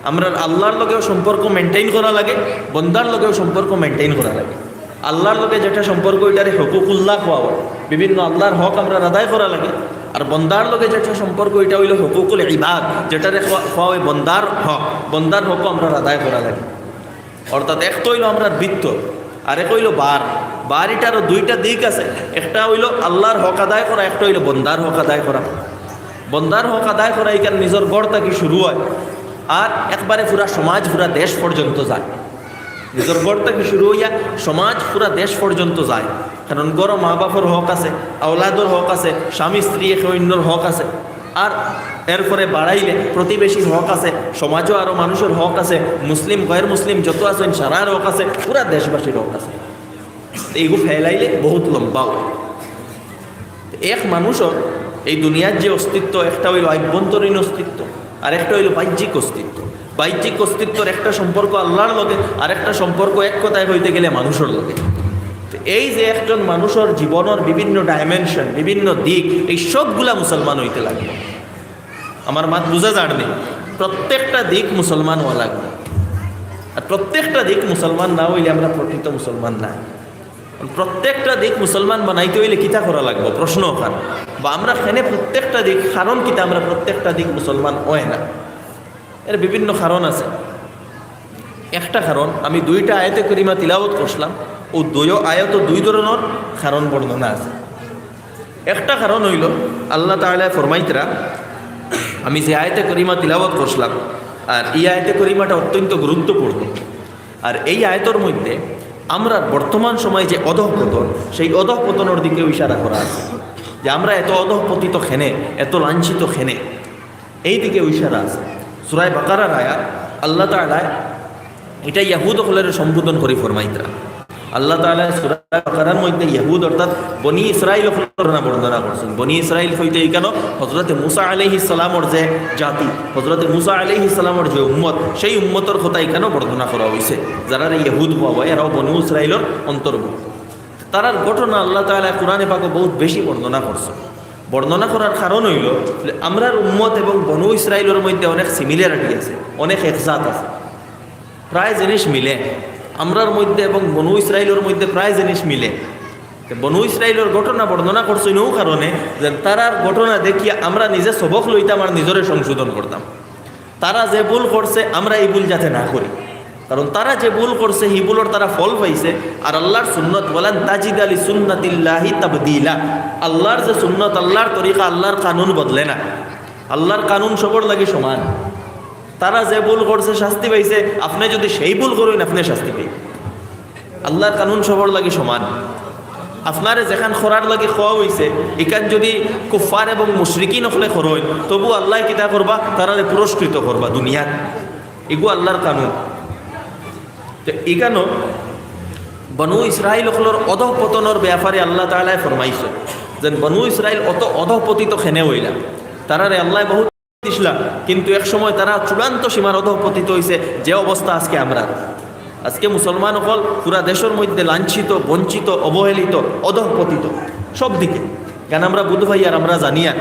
আমরার আল্লাহর লগেও সম্পর্ক maintain করা লাগে, বন্দার লগেও সম্পর্ক maintain করা লাগে। আল্লাহর লগে যেটা সম্পর্ক, ইটারে হুকুকুল্লাহ কওয়া অয়, বিভিন্ন আল্লাহর হক আমরার আদায় করা লাগে। আর বন্দার লগে যেটা সম্পর্ক, ইটা অইলো হুকুকুল ইবাদ, যেটারে কওয়া, কওয়া অয় বন্দার হক, বন্দার হকও আমরার আদায় করা লাগে। অর্থাৎ এক তো অইলো আমরার ভিতর, আর এক অইলো বার। বার ইটারও দুইটা দিক আছে, একটা অইলো আল্লাহর হক আদায় করা, একটা অইলো বন্দার হক আদায় করা। বন্দার হক আদায় করা ইখান নিজর ঘর থাকি শুরু অয়, আর একবারে পুরা সমাজ, পুরা দেশ পর্যন্ত যায়। নিজর ঘর থাকি শুরু অইয়া সমাজ, পুরা দেশ পর্যন্ত যায়। কারণ ঘরো মা বাপর হক আছে, আওলাদর হক আছে, স্বামী স্ত্রী একে অইন্যর হক আছে। আর এরপরে বাড়াইলে প্রতিবেশীর হক আছে, সমাজও আরও মানুষর হক আছে, মুসলিম গয়ের মুসলিম যত আছইন সারার হক আছে, পুরা দেশবাসীর হক আছে। এইগু ফেলাইলে বহুত লম্বা অয়। এক মানুষর এই দুনিয়ার যে অস্তিত্ব, একটা অইলো আভ্যন্তরীণ অস্তিত্ব, আর একটা অইলো বাহ্যিক অস্তিত্ব। বাহ্যিক অস্তিত্বর একটা সম্পর্ক আল্লাহর লগে, আর একটা সম্পর্ক এক কথায় কইতে গেলে মানুষর লগে। তো এই যে একজন মানুষর জীবনর বিভিন্ন dimension, বিভিন্ন দিক, এই সবগুলা মুসলমান অইতে লাগবো। আমার মাত বুঝা যার নি? প্রত্যেকটা দিক মুসলমান অওয়া লাগবো। আর প্রত্যেকটা দিক মুসলমান না অইলে আমরা প্রকৃত মুসলমান না। প্রত্যেকটা দিক মুসলমান বানাইতে অইলে কিতা করা লাগবো? প্রশ্ন অখান। বা আমরা কেনে প্রত্যেকটা দিক, কারণ কিতা আমরা প্রত্যেকটা দিক মুসলমান অয় না? এর বিভিন্ন কারণ আছে। একটা কারণ, আমি দুইটা আয়াতে করিমা তিলাওয়াত করছিলাম, অউ দুইও আয়াতো দুই ধরনর কারণ বর্ণনা আছে। একটা কারণ অইলো, আল্লাহ তাআলায় ফরমাইতরা, আমি যে আয়াতে করিমা তিলাওয়াত করছিলাম, আর এই আয়াতে করিমাটা অত্যন্ত গুরুত্বপূর্ণ। আর এই আয়াতর মধ্যে আমরার বর্তমান সময়ে যে অধঃপতন, সেই অধঃপতনর দিকেও ইশারা করা আছে, যে আমরা এত অধঃপতিত কেনে, এত লাঞ্ছিত কেনে, এই দিকেও ইশারা আছে। সূরা বাকারার আয়াত, আল্লাহ তাআলায় ইটা ইয়াহুদ অকলরে সম্বোধন করি ফরমাইতরা। আল্লাহ তাআলায় সূরা বাকারার মধ্যে ইয়াহুদ অর্থাৎ বনি ইসরাইল অকলর ঘটনা বর্ণনা করছইন। বনি ইসরাইল কইতে ইখানো হযরতে মুসা আলাইহিস সালামর যে জাতি, হযরতে মুসা আলাইহিস সালামর যে উম্মত, সেই উম্মতর কথা ইখানো বর্ণনা করা অইছে। যারারে ইয়াহুদ কওয়া অয়, এরাও বনি ইসরাইলর অন্তর্ভুক্ত। তারার ঘটনা আল্লাহ তাআলায় কোরআনে পাকো বহুত বেশি বর্ণনা করছইন। বর্ণনা করার কারণ অইলো যে আমরার উম্মত এবং বনু ইসরাইলর মধ্যে অনেক similarity আছে, অনেক একজাত আছে, প্রায় জিনিস মিলে। আমরার মধ্যে এবং বনু ইসরাইলর মধ্যে প্রায় জিনিস মিলে। তে বনু ইসরাইলর ঘটনা বর্ণনা করছইন অউ কারণে যে তারার ঘটনা দেখিয়া আমরা নিজে সবক লইতাম আর নিজরে সংশোধন করতাম। তারা যে ভুল করছে, আমরা ই ভুল যাতে না করি, কারণ তারা যে ভুল করছে, হি ভুলর তারা ফল পাইছে। আর আল্লাহর সুন্নত, "ওয়ালান তাজিদা লিসুন্নাতিল্লাহি তাবদীলা।" আল্লাহর যে সুন্নত, আল্লাহর তরিকা, আল্লাহর কানুন বদলে না। আল্লাহর কানুন সবর লাগি সমান। তারা যে ভুল করছে, শাস্তি পাইছে, আপনে যুদি সেই ভুল করইন, আপনে শাস্তি পাইবা। আল্লাহর কানুন সবর লাগি সমান। আপনারে যেখান করার লাগি কওয়া অইছে, ইখান যুদি কুফফার এবং মুশরিকিন অকলে করইন, তবু আল্লায় কিতা করবা? তারারে পুরস্কৃত করবা দুনিয়াত। ইগু আল্লাহর কানুন। তে ইখানো বনু ইসরাইল অকলর অধঃপতনর ব্যাপারে আল্লাহ তাআলায় ফরমাইছইন যে বনু ইসরাইল অত অধঃপতিত কেনে অইলা। তারারে আল্লায় বহুত দিছলা, কিন্তু এক সময় তারা চূড়ান্ত সীমার অধঃপতিত অইছে, যে অবস্থা আজকে আমরার। আজকে মুসলমান অকল পুরা দেশর মধ্যে লাঞ্ছিত, বঞ্চিত, অবহেলিত, অধঃপতিত সব দিকে। কারণ আমরা বুঝ পাইয়ার, আমরা জানিয়ার,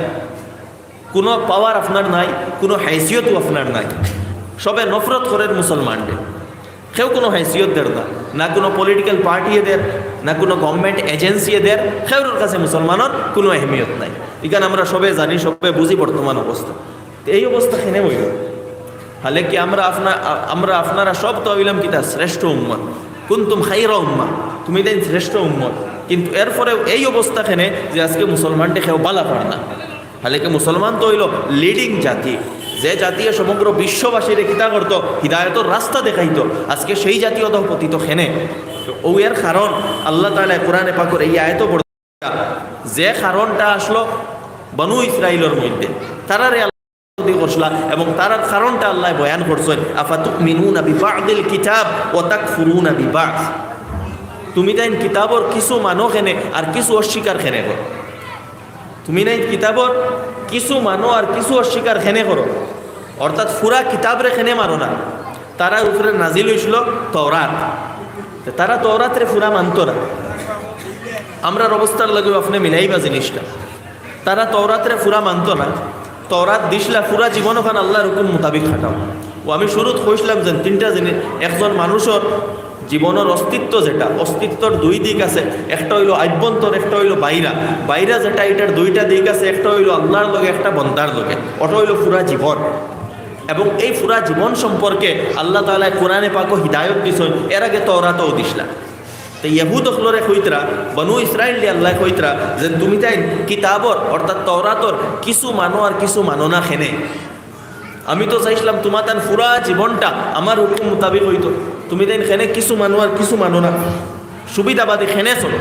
কুনু power আপনার নাই, কুনু হাইসিয়তও আপনার নাই। সবে নফরত করের মুসলমানরে। কেউ কুনু হাইসিয়ত দের না, না কুনু political party এ দের, না কুনু government agency এ দের, কেউর কাছে মুসলমানর কুনু আহমিয়ত নাই। ইখান আমরা সবে জানি, সবে বুঝি বর্তমান অবস্থা। তে এই অবস্থা কেনে অইলো? হালে কি আমরা আপনা-, আ-, আমরা আপনারা সব তো অইলাম কিতা? শ্রেষ্ঠ উম্মত। কুনতুম খাইরা উম্মাহ, তুমিতাইন শ্রেষ্ঠ উম্মত। কিন্তু এরপরেও এই অবস্থা কেনে যে আজকে মুসলমানরে কেউ বালা পার না? হালে কি মুসলমান তো অইলো leading জাতি, যে জাতিয়ে সমগ্র বিশ্ববাসীরে কিতা করতো? হিদায়তর রাস্তা দেখাইতো। আজকে সেই জাতি অধঃপতিত কেনে? তো অউ এর কারণ আল্লাহ তাআলায় কোরআনে পাকর এই আয়াতো বর্ণনা, যে কারণটা আসলো বনু ইসরাইলর মধ্যে, তারারে আল্লায় করছলা এবং তারার কারণটা আল্লায় বয়ান করছইন, "আফাতুমিনুনা বিবাদিল কিতাব ওয়া তাকফুরুনা বিবাদ।" তুমিতাইন কিতাবর কিছু মানো কেনে আর কিছু অস্বীকার কেনে করো? তুমিতাইন কিতাবর কিছু মানো আর কিছু অস্বীকার কেনে করো? অর্থাৎ পুরা কিতাবরে কেনে মানো না? তারার উপরে নাজিল অইছিল তওরাত, তে তারা তওরাতরে পুরা মানতো না। আমরার অবস্থার লাগেও আপনে মিলাইবা জিনিসটা। তারা তওরাতরে পুরা মানতো না। তওরাত দিছলা পুরা জীবন অখান আল্লাহর হুকুম মোতাবিক খাটাও। অউ আমি শুরুত কইছলাম যে তিনটা জিনিস, একজন মানুষর জীবনর অস্তিত্ব যেটা, অস্তিত্বর দুই দিক আছে, একটা অইলো আভ্যন্তর, একটা অইলো বাইরা। বাইরা যেটা, ইটার দুইটা দিক আছে, একটা অইলো আল্লাহর লগে, একটা বন্দার লগে, ওটা অইলো পুরা জীবন। এবং এই পুরা জীবন সম্পর্কে আল্লাহ তাআলায় কোরআনে পাকো হিদায়ত দিছইন, এর আগে তওরাতও দিছলা। তে ইয়াহুদ অকলরে কইতরা, বনু ইসরাইলরে আল্লায় কইতরা যে তুমিতাইন কিতাবর অর্থাৎ তওরাতর কিছু মানো আর কিছু মানো না কেনে? আমি তো চাইছলাম তুমাতান পুরা জীবনটা আমার হুকুম মোতাবিক অইতো, তুমিতাইন কেনে কিছু মানো আর কিছু মানো না, সুবিধাবাদী কেনে চলো।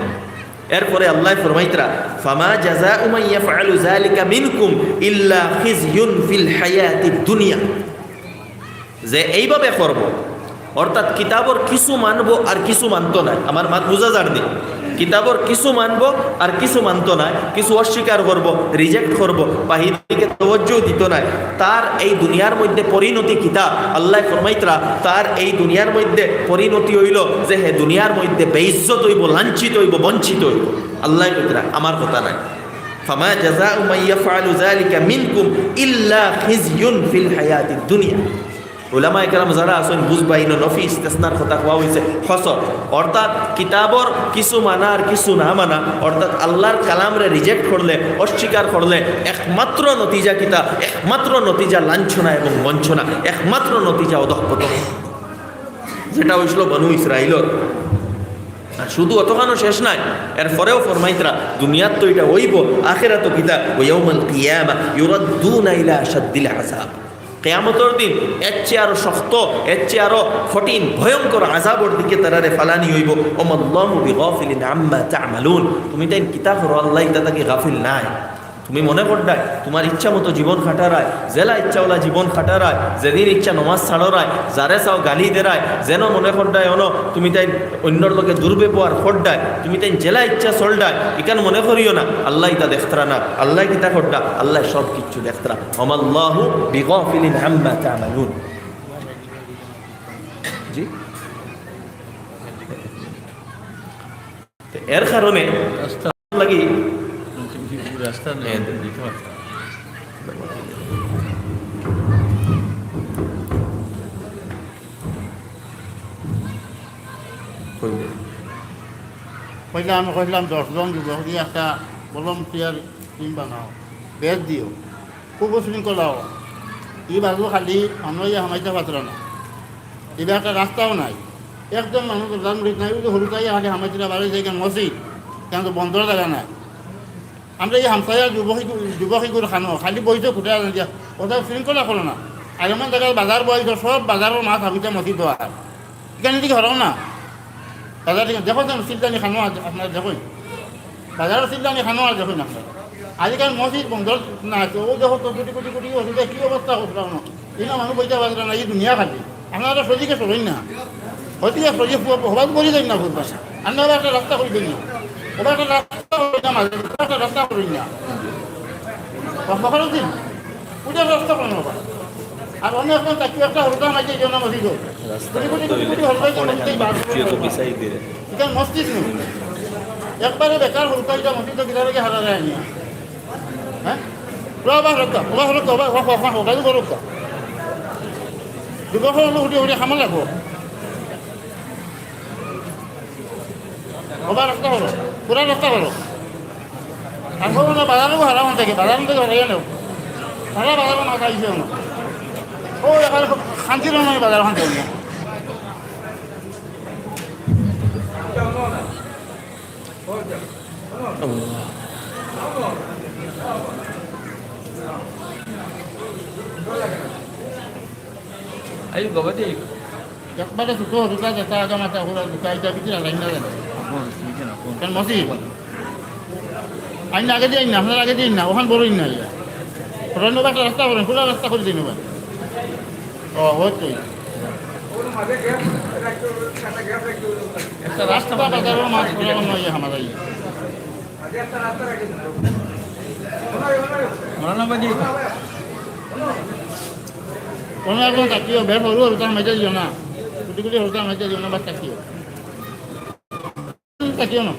এরপরে আল্লায় ফরমাইতরা, "ফামা জাযাউ মান ইয়াফআলু যালিকা মিনকুম ইল্লা খিজয়ুন ফিল হায়াতিদ দুনিয়া।" যে এইভাবে করবো, অর্থাৎ কিতাবর কিছু মানবো আর কিছু মানতো নায়। আমার মাত বুঝা যার নি? কিতাবর কিছু মানবো আর কিছু মানতো নায়, কিছু অস্বীকার করবো, reject করবো, বা হিদিকে তওয়াজ্জু দিতো নায়। তার এই দুনিয়ার মধ্যে পরিণতি কিতা? আল্লায় ফরমাইতরা, তার এই দুনিয়ার মধ্যে পরিণতি অইলো যে হে দুনিয়ার মধ্যে বেইজ্জত অইবো, লাঞ্ছিত অইবো, বঞ্চিত অইবো। আল্লায় কইতরা, আমার কথা নায়। ফামা জাযাউ মান ইয়াফআলু যালিকা মিনকুম ইল্লা খিজয়ুন ফিল হায়াতিদ দুনিয়া। উলামায়ে কেরাম যারা আছইন বুঝবা, ইনো নফি ইস্তেসনার কথা কওয়া অইছে হসর, অর্থাৎ কিতাবর কিছু মানা আর কিছু না মানা, অর্থাৎ আল্লাহর কালামরে রিজেক্ট করলে, অস্বীকার করলে একমাত্র নতিজা কিতা? একমাত্র নতিজা লাঞ্ছনা এবং বঞ্চনা, একমাত্র নতিজা অধঃপতন, যেটা অইছিল বনু ইসরাইলর। আর শুধু অতখানো শেষ নায়, এরপরেও ফরমাইতরা, দুনিয়াত তো ইটা অইবো, আখেরাতো কিতা? ওয়া ইয়াউমাল কিয়ামা ইউরাদ্দুনা ইলা আশাদ্দিল আযাব। কিয়ামতর দিন এর চেয়ে আরো শক্ত, এর চেয়ে আরো কঠিন, ভয়ঙ্কর আযাবর দিকে তারারে ফালানি অইবো। ওমাল্লাহু বিগাফিলিন আম্মা তা'মালুন। তুমি তাইন কিতা করো, আল্লাহ ইতা থাকি গাফিল নায়। তুমি মনে কররায় তুমার ইচ্ছা মতো জীবন কাটারায়, যেলা ইচ্ছা অলা জীবন কাটারায়, যেদিন ইচ্ছা নমাজ ছাড়রায়, যারে চাও গালি দেরায়, যেন মনে কররায় অনো তুমি তাইন অইন্যর লগে দুর্ব্যবহার কররায়, তুমি তাইন যেলা ইচ্ছা চলরায়, ইখান মনে করিও না আল্লাহ ইতা দেখতরা না। আল্লাহ কিতা কররা? আল্লাহ সব কিচ্ছু দেখতরা। ওমাল্লাহু বিগাফিলিন আম্মা তা'মালুন। জি? তো এর কারণে রাস্তা লাগি রাস্তা নেই, হ্যাঁ। দিতে পারতাম। কইলে। পয়লা আমি কইলাম, দশ জন যুবক দিয়া একটা volunteer team বানাও, badge দিও, খুব শৃঙ্খলা অয়। ই বাজু খালি আমরা ইয়া হামাইতা পারতরা না। ইবা একটা রাস্তাও নাই, একজন মানুষ প্রধান মসজিদ নাই, ওই যে হলুদ আইয়া খালি হামাইতরা বাড়ি যাই কেন মসজিদ, কেন তো বন্দর জাগা নাই। আমরা ই হামসায়া যুবক ইগু-, যুবক ইগুর খানো, খালি বইছে খুঁটে আছেন দিয়া, ওটা শৃঙ্খলা করো না। আর এমন জায়গায় বাজার বইছে, সব বাজারর মাছ হাবিতে মসজিদ আর। ইখান দিকে হরাও না। বাজার দিকে দেখো তো, সিলদানি খানো আছে, আপনারা দেখইন। বাজারর সিলদানি খানো আর দেখইন আপনারা। আজিকাল মসজিদ বন্দর না আছে, ও দেখো তো, কোটি কোটি কোটি অসুবিধা, কি অবস্থা করছিলাম না। ইনো মানুষ বইতে পারতরা না, ই দুনিয়া খালি। আপনারা সজিকে চলইন না। সজিকে সজি ফু-, হবাত বলি যাইন না ফুরবা। আপনারা একটা রাস্তা করি দিন না। ওরা একটা রাস্তা করি না, মাঝে একটা রাস্তা করি না। ও ফখরুদ্দিন, ওটা রাস্তা করেন বাবা। আর অন্য এখন তাকে একটা হলুদ মাঝে জন্য মসজিদ হোক। রাস্তা কোটি কোটি কোটি কোটি হলুদ মাঝে মসজিদ বার করে বিছাই দিলে। এটা মসজিদ নেই। একবারে বেকার হলুদ এটা মসজিদ তো কিতাবে কি হারা যায় না। হ্যাঁ? ওবা, ওবা, রক্ত, ওবা, রক্ত, ওবা, ওবা, ওবা, ওবা, ওবা, রক্ত। যুবক হলো উঠে উঠে হামলা লাগবো। ওবা, রাস্তা করো, পুরা রাস্তা করো। আর বলবো না, বাজারও হারাম থেকে, বাজার থেকে হরাইয়া নেও। সারা বাজারও মাথা দিছে না। ও, এবার শান্তির নয় বাজার ওখান থেকে। আল্লাহ। আইও, বাবা, দে। একবারে ছোট হতো, তা যেটা আগে মাথা ঘুরা, দুটা এটা ভিতরে লাইন না জানে। কারণ মসজিদ। আইন আগে দিয়ে আইন না, আপনারা আগে দিয়ে আইন না, ওখান বড় আইন না, ইয়া। ওখান একটা রাস্তা করেন, খোলা রাস্তা করে দিন ওখান। ও, ওই তো। একটা রাস্তা বাজারের মাছ খোলা মনে হয় আমার এই। মৌলানা বাজি। কোনো একজন থাকিও, বেশ হরু হরু তার মাঝে দিও না। কুটি কুটি হরু তার মাঝে দিও না, বাস থাকিও। থাকিও না।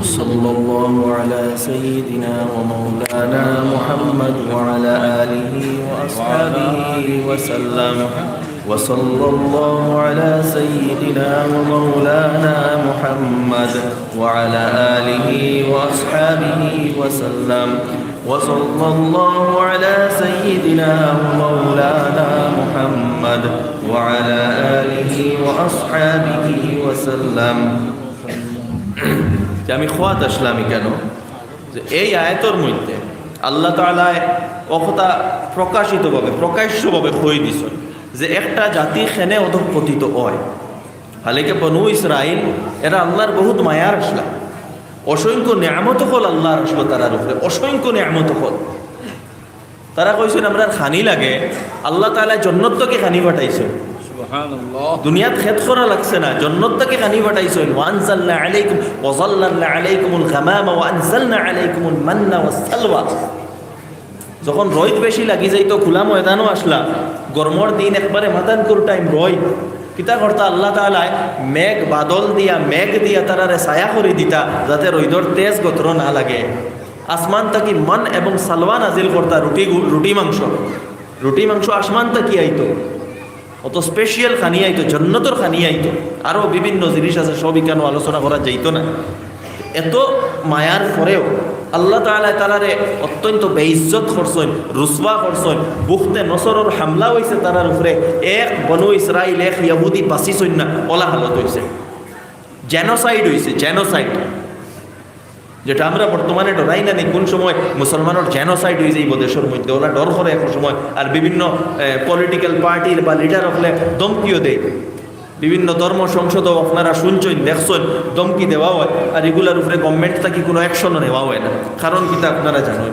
صلى الله على سيدنا ومولانا محمد وعلى آله وأصحابه وسلم. وصلى الله على سيدنا ومولانا محمد وعلى آله وأصحابه وسلم. وصلى الله على سيدنا ومولانا محمد وعلى آله وأصحابه وسلم. যে আমি খোয়াত আসলাম কেন, যে এই আয়াতর মধ্যে আল্লাহ তাআলায় ও কথা প্রকাশিতভাবে, প্রকাশ্যভাবে কই দিছইন যে একটা জাতি কেনে অধঃপতিত অয়। হালাকে বনু ইসরাইল এরা আল্লাহর বহুত মায়ার আছলা, অসংখ্য নিয়ামত অকল আল্লাহর আছলো তারার উপরে, অসংখ্য নিয়ামত অকল। তারা কইছইন, "আমরার খানি লাগে।" আল্লাহ তাআলায় জন্নত থাকি খানি পাঠাইছইন। সুবহানাল্লাহ। দুনিয়াত খেত করা লাগছে না, জন্নত থাকি খানি পাঠাইছইন। "ওয়ানজালনা আলাইকুম, ওয়াজাল্লালনা আলাইকুমুল গামামা ওয়ানজালনা আলাইকুমুল মান্না ওয়াসসালওয়া।" যখন রইদ বেশি লাগি যাইতো, খোলা ময়দানো আছলা, গরমর দিন একবারে মাদানকুর টাইম রইদ, কিতা করতা? আল্লাহ তাআলায় মেঘ বাদল দিয়া, মেঘ দিয়া তারারে ছায়া করি দিতা, যাতে রইদর তেজ গতরো না লাগে। আসমান থাকি মান এবং সালওয়া নাজিল করতা, রুটি গু-, রুটি মাংস, রুটি মাংস আসমান থাকি আইতো। অত স্পেশাল খানি আইতো, জন্নতর খানি আইতো, আরো বিভিন্ন জিনিস আছে, সব ইখানো আলোচনা করা যাইতো না। এত মায়ার পরেও আল্লাহ তাআলা তারারে অত্যন্ত বেইজ্জত করছইন, রুসওয়া করছইন। বুখতে নসরর হামলা অইছে তারার উপরে, এক বনু ইসরাইল, এক ইহুদি বাঁচিছইন না, অলা হালত অইছে। জেনোসাইড অইছে, জেনোসাইড। যেটা আমরা বর্তমানে ডরাই না নি, কোন সময় মুসলমানর জেনোসাইড অই যাইবো দেশর মধ্যে, অলা ডর করে এক সময়। আর বিভিন্ন, এ, পলিটিক্যাল পার্টির বা লিডার অকলে ধমকিও দেয়, বিভিন্ন ধর্ম সংসদও আপনারা শুনছইন, দেখছইন, ধমকি দেওয়া অয়, আর ইগুলার উপরে গভর্নমেন্ট থাকি কোনো অ্যাকশনও নেওয়া অয় না। কারণ কিতা আপনারা জানইন।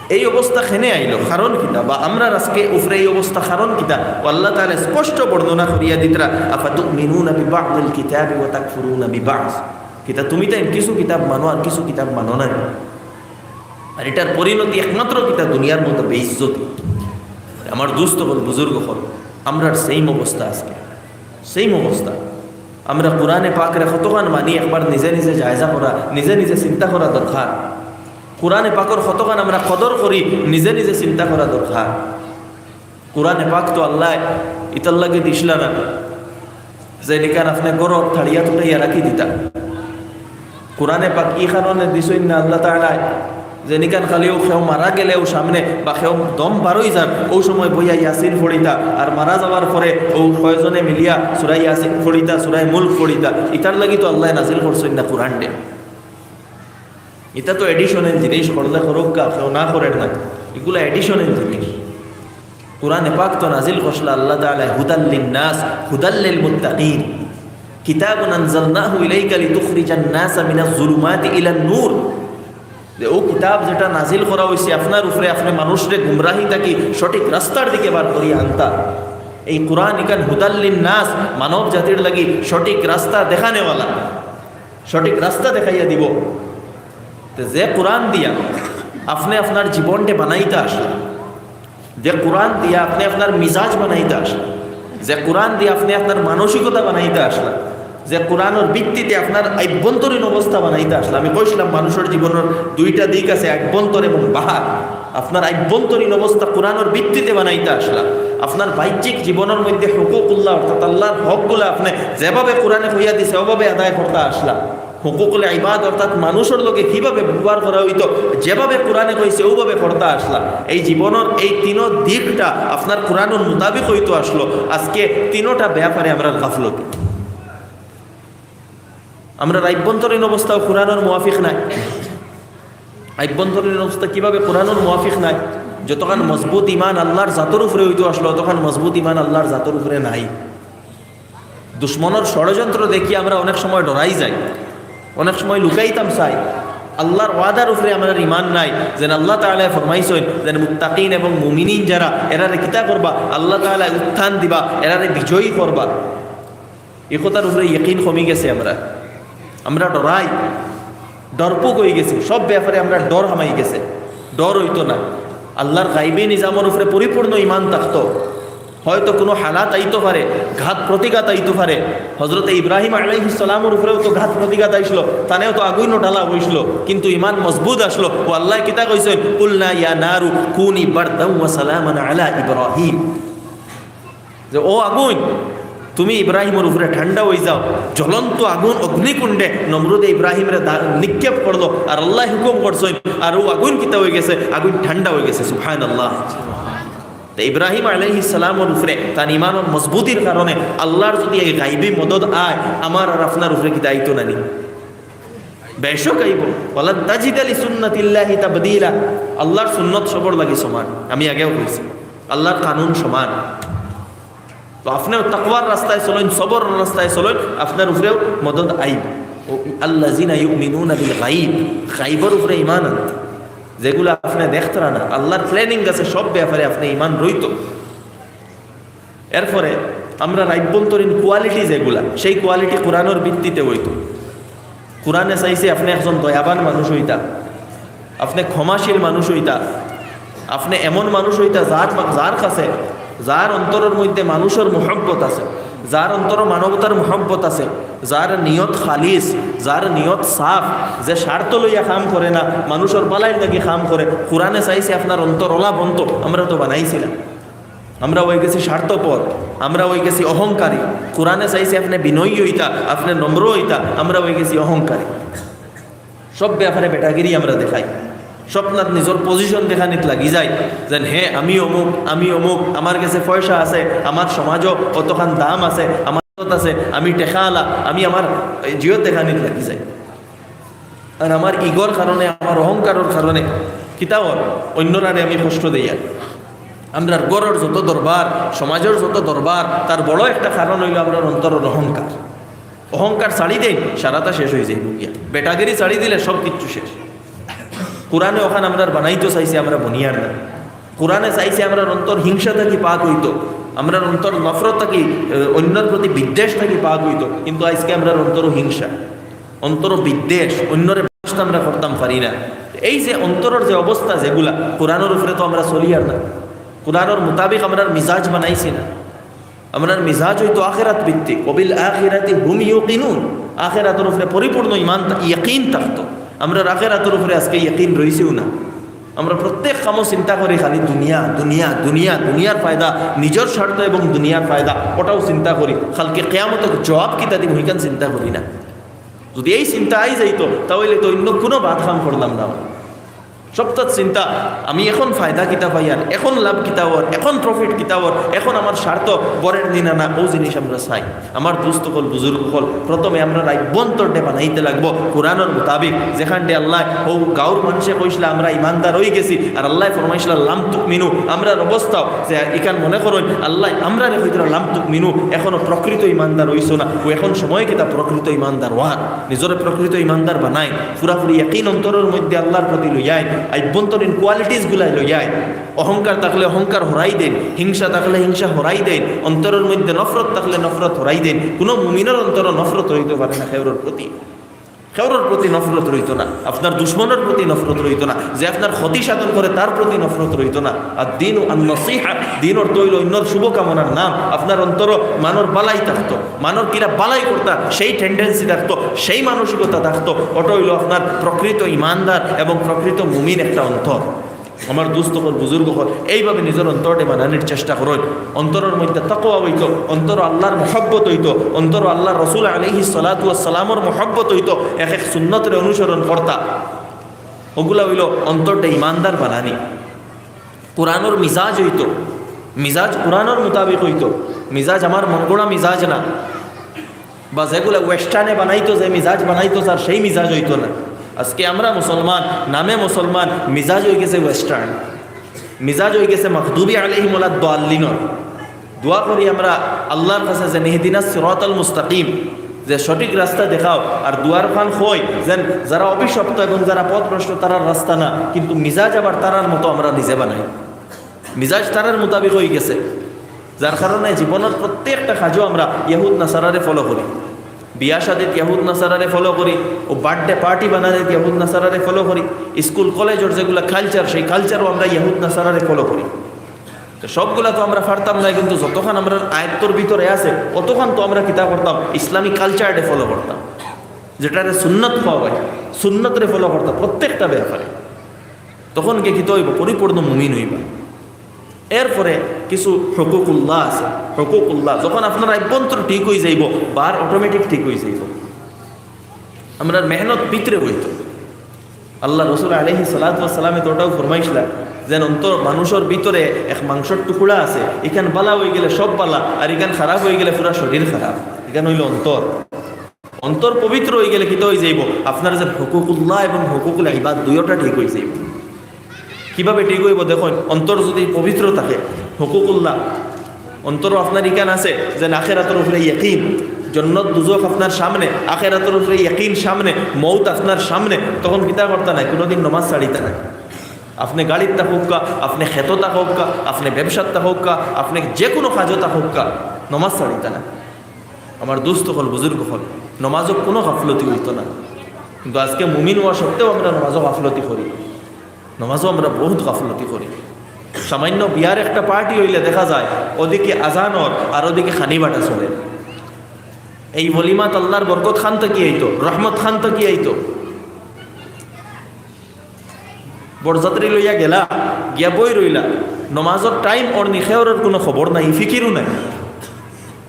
এই অবস্থা কেনে আইলো, কারণ কিতা? বা আমরার আজকে উপরে এই অবস্থা কারণ কিতা? ও আল্লাহ তাআলা স্পষ্ট বর্ণনা করিয়া দিতরা, "আফাতুমিনুনা বিবাদিল কিতাবি ওয়া তাকফুরুনা বিবাদ।" কিতা তুমি তাইন কিছু কিতাব মানো আর কিছু কিতাব মানো না? আর ইটার পরিণতি একমাত্র কিতা? দুনিয়ার মধ্যে বেইজ্জতি। আমার দোস্ত অকল, বুজুর্গ অকল, আমরার সেম অবস্থা আজকে, সেম অবস্থা। আমরা কোরআনে পাকরে কতখান মানি, একবার নিজে নিজে জায়জা করা, নিজে নিজে চিন্তা করা দরকার। কোরআনে পাকর কতখান আমরা কদর করি, নিজে নিজে চিন্তা করা দরকার। কোরআনে পাক তো আল্লায় ইতার লাগি দিছলা না, যেনিখান আপনে ঘরো থাড়িয়া তুটাইয়া রাখি দিতা। কোরআনে পাক ই কারণে দিছইন না আল্লাহ তাআলায়, যেনিখান খালি অউ কেউ মারা গেলে অউ সামনে বা কেউ দম বারই যার, অউ সময় বইয়া ইয়াসিন পড়িতা, আর মারা যাওয়ার পরে অউ কয়জনে মিলিয়া সূরা ইয়াসিন পড়িতা, সূরা মুলক পড়িতা। ইতার লাগি তো আল্লায় নাজিল করছইন না কোরআনরে। ইতা তো অ্যাডিশনাল জিনিস, করলে করউক্কা, কেউ না করের না, ইগুলা অ্যাডিশনাল জিনিস। কোরআনে পাক তো নাজিল করছলা আল্লাহ তাআলায় হুদাল লিন নাস, হুদাল লিল মুত্তাকিন। কিতাবুন আনজালনাহু ইলাইকা লিতুখরিজান নাসা মিনাজ জুলুমাতি ইলান নূর। যে অউ কিতাব যেটা নাজিল করা অইছে আপনার উপরে, আপনে মানুষরে গুমরাহি থাকি সঠিক রাস্তার দিকে বার করিয়া আনতা। এই কোরআন ইখান হুদাল লিন নাস, মানব জাতির লাগি সঠিক রাস্তা দেখানেওয়ালা, সঠিক রাস্তা দেখাইয়া দিবো। তে যে কোরআন দিয়া আপনে আপনার জীবনটা বানাইতা আছলা, যে কোরআন দিয়া আপনে আপনার মিজাজ বানাইতা আছলা, যে কোরআন দিয়া আপনে আপনার মানসিকতা বানাইতা আছলা, যে কোরআনর ভিত্তিতে আপনার আভ্যন্তরীণ অবস্থা বানাইতা আছলা। আমি কইছলাম, মানুষর জীবনর দুইটা দিক আছে, আভ্যন্তর এবং বাহার। আপনার আভ্যন্তরীণ অবস্থা কোরআনর ভিত্তিতে বানাইতা আছলা। আপনার বাহ্যিক জীবনর মধ্যে হুকুকুল্লাহ, অর্থাৎ আল্লাহর হকগুলা আপনে যেভাবে কোরআনে কইয়া দিছে, অভাবে আদায় করতা আছলা। হুকুকুল ইবাদ, অর্থাৎ মানুষর লগে কিভাবে ব্যবহার করা অইতো, যেভাবে কোরআনে কইছে, অউভাবে করতা আছলা। এই জীবনর এই তিনো দিকটা আপনার কোরআনর মোতাবিক অইতো আছলো। আজকে তিনোটা ব্যাপারে আমরার গাফলতি। আমরার আভ্যন্তরীণ অবস্থাও কোরআনর মুয়াফিক নায়। আভ্যন্তরীণ অবস্থা কিভাবে কোরআনর মুয়াফিক নায়? যতখান মজবুত ইমান আল্লাহর জাতর উপরে অইতো আছলো, অতখান মজবুত ইমান আল্লাহর জাতর উপরে নাই। দুশমনর ষড়যন্ত্র দেখি আমরা অনেক সময় ডরাই যাই, অনেক সময় লুকাইতাম চাই। আল্লাহর ওয়াদার উপরে আমরার ইমান নাই। যেন আল্লাহ তাআলায় ফরমাইছইন, যেন মুত্তাকিন এবং মুমিনিন যারা, এরারে কিতা করবা? আল্লাহ তাআলায় উত্থান দিবা, এরারে বিজয়ী করবা। ই কথার উপরে ইয়াকিন কমি গেছে আমরার। আমরা ডরাই, ডরপোক অই গেছি, সব ব্যাপারে আমরার ডর হামাই গেছে, ডর অইতো না। আল্লাহর গাইবী নিজামর উপরে পরিপূর্ণ ইমান থাকতো। হয়তো কোনো হালাত আইতো পারে, ঘাত প্রতিঘাত আইতো পারে। হজরতে ইব্রাহিম আলাইহিস সালামর উপরেও তো ঘাত প্রতিঘাত আইছলো, তানেও তো আগুইনো ঢালা অইছলো, কিন্তু ইমান মজবুত আছলো। ও আল্লায় কিতা কইছইন? "কুলনা ইয়া নারু কুনি বারদান ওয়া সালামান আলা ইব্রাহিম।" যে, "ও আগুইন, তুমি ইব্রাহিমর উপরে ঠান্ডা অই যাও।" জ্বলন্ত আগুন অগ্নিকুণ্ডে নমরুদে ইব্রাহিমরে দা-, নিক্ষেপ করলো, আর আল্লায় হুকুম করছইন, আর অউ আগুইন কিতা অই গেছে? আগুইন ঠান্ডা অই গেছে। সুবহানাল্লাহ। তে ইব্রাহিম আলাইহিস সালামর উপরে তান ইমানর মজবুতির কারণে আল্লাহর যদি এই গাইবী মদদ আয়, আমার আর আপনার উপরে কিতা আইতো না নি? বেশক আইবো। "ওয়ালান তাজিদা লিসুন্নাতিল্লাহি তাবদীলা।" আল্লাহর সুন্নত সবর লাগি সমান, আমি আগেও কইছি, আল্লাহর কানুন সমান। তো আপনেও তাকওয়ার রাস্তায় চলইন, সবরর রাস্তায় চলইন, আপনার উপরেও মদদ আইবো। ও আল্লাযিনা ইউমিনুনা বিল গাইব, গাইবর উপরে ইমান আনতা। যেগুলা আপনে দেখতরা না, আল্লাহর প্ল্যানিং আছে সব ব্যাপারে, আপনে ইমান রইতো। এরপরে আমরার আভ্যন্তরীণ কোয়ালিটি যেগুলা, সেই কোয়ালিটি কোরআনর ভিত্তিতে অইতো। কোরআনে চাইছে আপনে একজন দয়াবান মানুষ অইতা, আপনে ক্ষমাশীল মানুষ অইতা, আপনে এমন মানুষ অইতা যার, যার কাছে, যার অন্তরর মধ্যে মানুষর মহব্বত আছে, যার অন্তরো মানবতার মহব্বত আছে, যার নিয়ত খালিস, যার নিয়ত সাফ, যে স্বার্থ লইয়া কাম করে না, মানুষর বালাইর লাগি কাম করে, কোরআনে চাইছে আপনার অন্তর অলা বন্ত, আমরা তো বানাইছি না। আমরা অই গেছি স্বার্থপর, আমরা অই গেছি অহংকারী। কোরআনে চাইছে আপনে বিনয়ী অইতা, আপনে নম্র অইতা, আমরা অই গেছি অহংকারী। সব ব্যাপারে বেটাগিরি আমরা দেখাই, স্বপ্নাত নিজর position দেখানিত লাগি যাই, যেন হে আমি অমুক, আমি অমুক, আমার গেছে পয়সা আছে, আমার সমাজো অতখান দাম আছে, আমার ইজ্জত আছে, আমি টেকাআলা, আমি আমার জিয়ত দেখানিত লাগি যাই। আর আমার ইগোর কারণে, আমার অহংকারর কারণে কিতা অর, অইন্যরারে আমি কষ্ট দেই। আর আমরার ঘরর যত দরবার, সমাজর যত দরবার, তার বড় একটা কারণ অইলো আমরার অন্তরর অহংকার। অহংকার ছাড়ি দেইন, সারাটা শেষ অই যাইবো গিয়া। বেটাগিরি ছাড়ি দিলে সব কিচ্ছু শেষ। কোরআনে অখান আমরার বানাইতো চাইছে, আমরা বনিয়ার না। কোরআনে চাইছে আমরার অন্তর হিংসা থাকি পাক অইতো, আমরার অন্তর নফরত থাকি, এ, অইন্যর প্রতি বিদ্বেষ থাকি পাক অইতো, কিন্তু আইজকে আমরার অন্তরো হিংসা, অন্তরো বিদ্বেষ, অইন্যরে বাসতা আমরা করতাম পারি না। এই যে অন্তরর যে অবস্থা যেগুলা, কোরআনর উপরে তো আমরা চলিয়ার না, কোরআনর মোতাবেক আমরার মিজাজ বানাইছি না। আমরার মিজাজ অইতো আখেরাত ভিত্তিক, "ওয়াবিল আখিরাতি হুম ইউকিনুন", আখেরাতর উপরে পরিপূর্ণ ইমান থা-, ইয়াকিন থাকতো। আমরার আখেরাতর উপরে আইজকে ইয়াকিন রইছেও না। আমরা প্রত্যেক কামো চিন্তা করি খালি দুনিয়া, দুনিয়া, দুনিয়া, দুনিয়ার ফায়দা, নিজর স্বার্থ এবং দুনিয়ার ফায়দা, অটাউ চিন্তা করি। কালকে কিয়ামতো জবাব কিতা দিমু, হিখান চিন্তা করি না। যুদি এই চিন্তা আই যাইতো, তা অইলে তো অইন্য কুনু বাদ কাম করলাম না। সবতাত চিন্তা, আমি এখন ফায়দা কিতা পাইয়ার, এখন লাভ কিতা অর, এখন profit কিতা অর, এখন আমার স্বার্থ বরের দিনা না, অউ জিনিস আমরা চাই। আমার দুস্ত অকল, বুজুর্গ অকল, প্রথমে আমরার আভ্যন্তরটা বানাইতে লাগবো কোরআনর মোতাবেক। যেখানটে আল্লায় অউ গাউর মানষে কইছলা, "আমরা ইমানদার অই গেছি", আর আল্লায় ফরমাইছলা, "লাম তুমিনু", আমরার অবস্থাও যে ইখান মনে করইন, আল্লায় আমরারে কইতরা, "লাম তুমিনু", এখনো প্রকৃত ইমানদার অইছো না, অউ এখন সময় কিতা প্রকৃত ইমানদার অওয়ার, নিজরে প্রকৃত ইমানদার বানাইন, পুরাপুরি ইয়াকিন অন্তরর মধ্যে আল্লার প্রতি লইয়াইন, আভ্যন্তরীণ qualities গুলাই লইয়াইন। অহংকার থাকলে অহংকার হরাই দেইন, হিংসা থাকলে হিংসা হরাই দেইন, অন্তরর মধ্যে নফরত থাকলে নফরত হরাই দেইন। কুনু মুমিনর অন্তরো নফরত রইতো পারে না কেউরর প্রতি, কেউরর প্রতি নফরত রইতো না, আপনার দুশমনর প্রতি নফরত রইতো না, যে আপনার ক্ষতি সাধন করে তার প্রতি নফরত রইতো না। আর দিন আন নসিহা, দিন অর্থ অইলো অইন্যর শুভকামনার নাম। আপনার অন্তরো মানর বালাই থাকতো, মানর কিলা বালাই করতা সেই tendency থাকতো, সেই মানসিকতা থাকতো, অটা অইলো আপনার প্রকৃত ইমানদার এবং প্রকৃত মুমিন একটা অন্তর। আমার দুস্ত অকল, বুজুর্গ অকল, এইভাবে নিজর অন্তরটা বানানির চেষ্টা করইন। অন্তরর মধ্যে তাকওয়া অইতো, অন্তরো আল্লার মহব্বত অইতো, অন্তরো আল্লার রসুল আলাইহিস সালাতু ওয়াস সালামর মহব্বত অইতো, এক এক সুন্নতরে অনুসরণ করতা। অগুলা অইলো অন্তরটা ইমানদার বানানি। কোরআনর মিজাজ অইতো, মিজাজ কোরআনর মোতাবেক অইতো। মিজাজ আমার মনগড়া মিজাজ না, বা যেগুলা western এ বানাইতো, যে মিজাজ বানাইতো চার, সেই মিজাজ অইতো না। আইজকে আমরা মুসলমান, নামে মুসলমান, মিজাজ অই গেছে western, মিজাজ অই গেছে মাগদুবি আলাইহিম ওয়ালাদ দাল্লিনর। দোয়া করি আমরা আল্লার কাছে যেন ইহদিনাস সিরাতাল মুস্তাকিম, যে সঠিক রাস্তা দেখাও, আর দোয়ার খান কই যেন যারা অভিশপ্ত এবং যারা পথভ্রষ্ট তারার রাস্তা না, কিন্তু মিজাজ আবার তারার মতো আমরা নিজে বানাই, মিজাজ তারার মোতাবেক অই গেছে, যার কারণে জীবনর প্রত্যেকটা কাজো আমরা ইয়াহুদ নাসারারে follow করি। বিয়া শাদিত ইয়াহুদ নাসারারে follow করি, অউ birthday party বানানিত ইয়াহুদ নাসারারে follow করি, স্কুল কলেজর যেগুলা culture, সেই culture ও আমরা ইয়াহুদ নাসারারে follow করি। তো সবগুলা তো আমরা পারতাম না, কিন্তু যতখান আমরার আয়ত্তর ভিতরে আছে, অতখান তো আমরা কিতা করতাম, ইসলামী culture রে follow করতাম, যেটারে সুন্নত কওয়া অয়, সুন্নতরে follow করতাম প্রত্যেকটা ব্যাপারে। তখন গিয়া কিতা অইবো? পরিপূর্ণ মুমিন অইবা। এরপরে কিছু হুকুকুল্লাহ আছে, হুকুকুল্লাহ যখন আপনার আভ্যন্তর ঠিক অই যাইবো, বার automatic ঠিক অই যাইবো। আমরার মেহনত ভিতরে অইতো। আল্লার রসুল আলাইহিস সালাতু ওয়াস সালামে তো অটাও ফরমাইছলা, যেন অন্তর, মানুষর ভিতরে এক মাংসর টুকরা আছে, ইখান বালা অই গেলে সব বালা, আর ইখান খারাপ অই গেলে পুরা শরীর খারাপ। ইখান অইলো অন্তর। অন্তর পবিত্র অই গেলে কিতা অই যাইবো? আপনার যে হুকুকুল্লাহ এবং হুকুকুল ইবাদ দুইওটা ঠিক অই যাইবো। কিভাবে ঠিক অইবো? দেখইন, অন্তর যুদি পবিত্র থাকে, হুকুকুল্লাহ, অন্তরো আপনার ইখান আছে যেন আখেরাতর উপরে ইয়াকিন, জন্নত দুজখ আপনার সামনে, আখেরাতর উপরে ইয়াকিন সামনে, মউত আপনার সামনে, তখন কিতা করতা নায়? কুনুদিন নমাজ ছাড়িতা নায়। আপনে গাড়িত থাকউক্কা, আপনে খেতো থাকউক্কা, আপনে ব্যবসাত থাকউক্কা, আপনে যেকুনু কাজো থাকউক্কা, নমাজ ছাড়িতা নায়। আমার দুস্ত অকল, বুজুর্গ অকল, নমাজো কুনু গাফলতি অইতো না। কিন্তু আইজকে মুমিন অওয়া সত্ত্বেও আমরা নমাজো গাফলতি করি, নমাজো আমরা বউত গাফলতি করি। সামান্য বিয়ার একটা পার্টি অইলে দেখা যায় ওদিকে আজান অর আর ওদিকে খানি বাটা চলে। এই ওলিমাত আল্লার বরকত খান থাকি আইতো, রহমত খান থাকি আইতো। বরযাত্রী লইয়া গেলা, গিয়া বই রইলা, নমাজর টাইম অরনি, খেওরর কুনু খবর নাই, ফিকিরও নাই।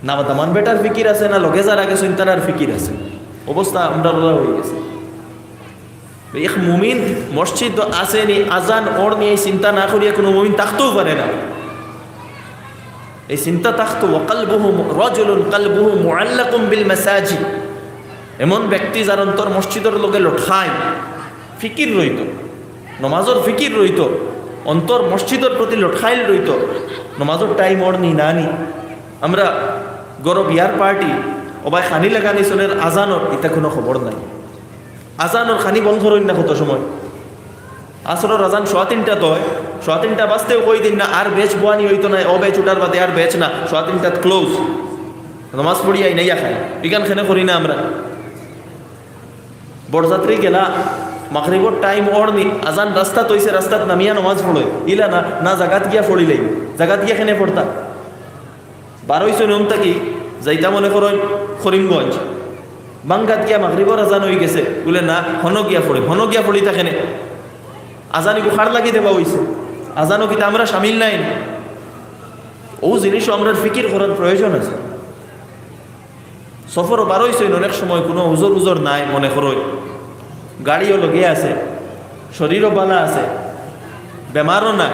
না দামান বেটার ফিকির আছে, না লগে যারা গেছইন তারার ফিকির আছে। অবস্থা আমরার অলা অইগেছে। এক মুমিন মসজিদ আছেনি, আজান অরনি, এই চিন্তা না করিয়া কুনু মুমিন থাকতেও পারে না। এই চিন্তা থাকতো, ওয়াকালবুহু মু-, রাজুলুন কালবুহু মুআল্লাকুম বিল মাসাজিদ, এমন ব্যক্তি যার অন্তর মসজিদর লগে লটকায়, ফিকির রইতো, নমাজর ফিকির রইতো, অন্তর মসজিদর প্রতি লটকাইল রইতো, নমাজর টাইম অরনি না নি। আমরা গরো বিয়ার পার্টি, ওবায় খানি লাগানি চলের আজানর, ইতা কুনু খবর নাই। আজানর খানি বন্ধ করইন না কত সময়। আসরর আজান সোয়া তিনটাত অয়, সোয়া তিনটা বাজতেও কই দিন না, আর ব্যাচ বওয়ানি অইতো নায়, অউ ব্যাচ উঠার বাদে আর ব্যাচ না, সোয়া তিনটাত ক্লোজ। নমাজ পড়িয়া আইনাইয়া খাই, ইখান খেনে করি না আমরা। বরযাত্রী গেলা, মাগরিবর টাইম অরনি, আজান রাস্তাত অইছে, রাস্তাত নামিয়া নমাজ পড়ইন, ইলা না, না জাগাত গিয়া পড়িলাই, জাগাত গিয়া খেনে পড়তা। বারইছইন অন থাকি, যাইতা মনে করইন করিমগঞ্জ। বাঙ্গাত গিয়া মাগরিবর আজান অইগেছে, বুলে না, হনো গিয়া পড়ি, হনো গিয়া পড়িতা খেনে। আজান ইগু কার লাগি দেওয়া অইছে? আজানো কিতা আমরা শামিল নায় নি? অউ জিনিসও আমরার ফিকির করার প্রয়োজন আছে। সফরো বারইছইন, অনেক সময় কুনু উজর উজর নাই, মনে করইন গাড়িও লগে আছে, শরীরও বালা আছে, বেমারও নাই,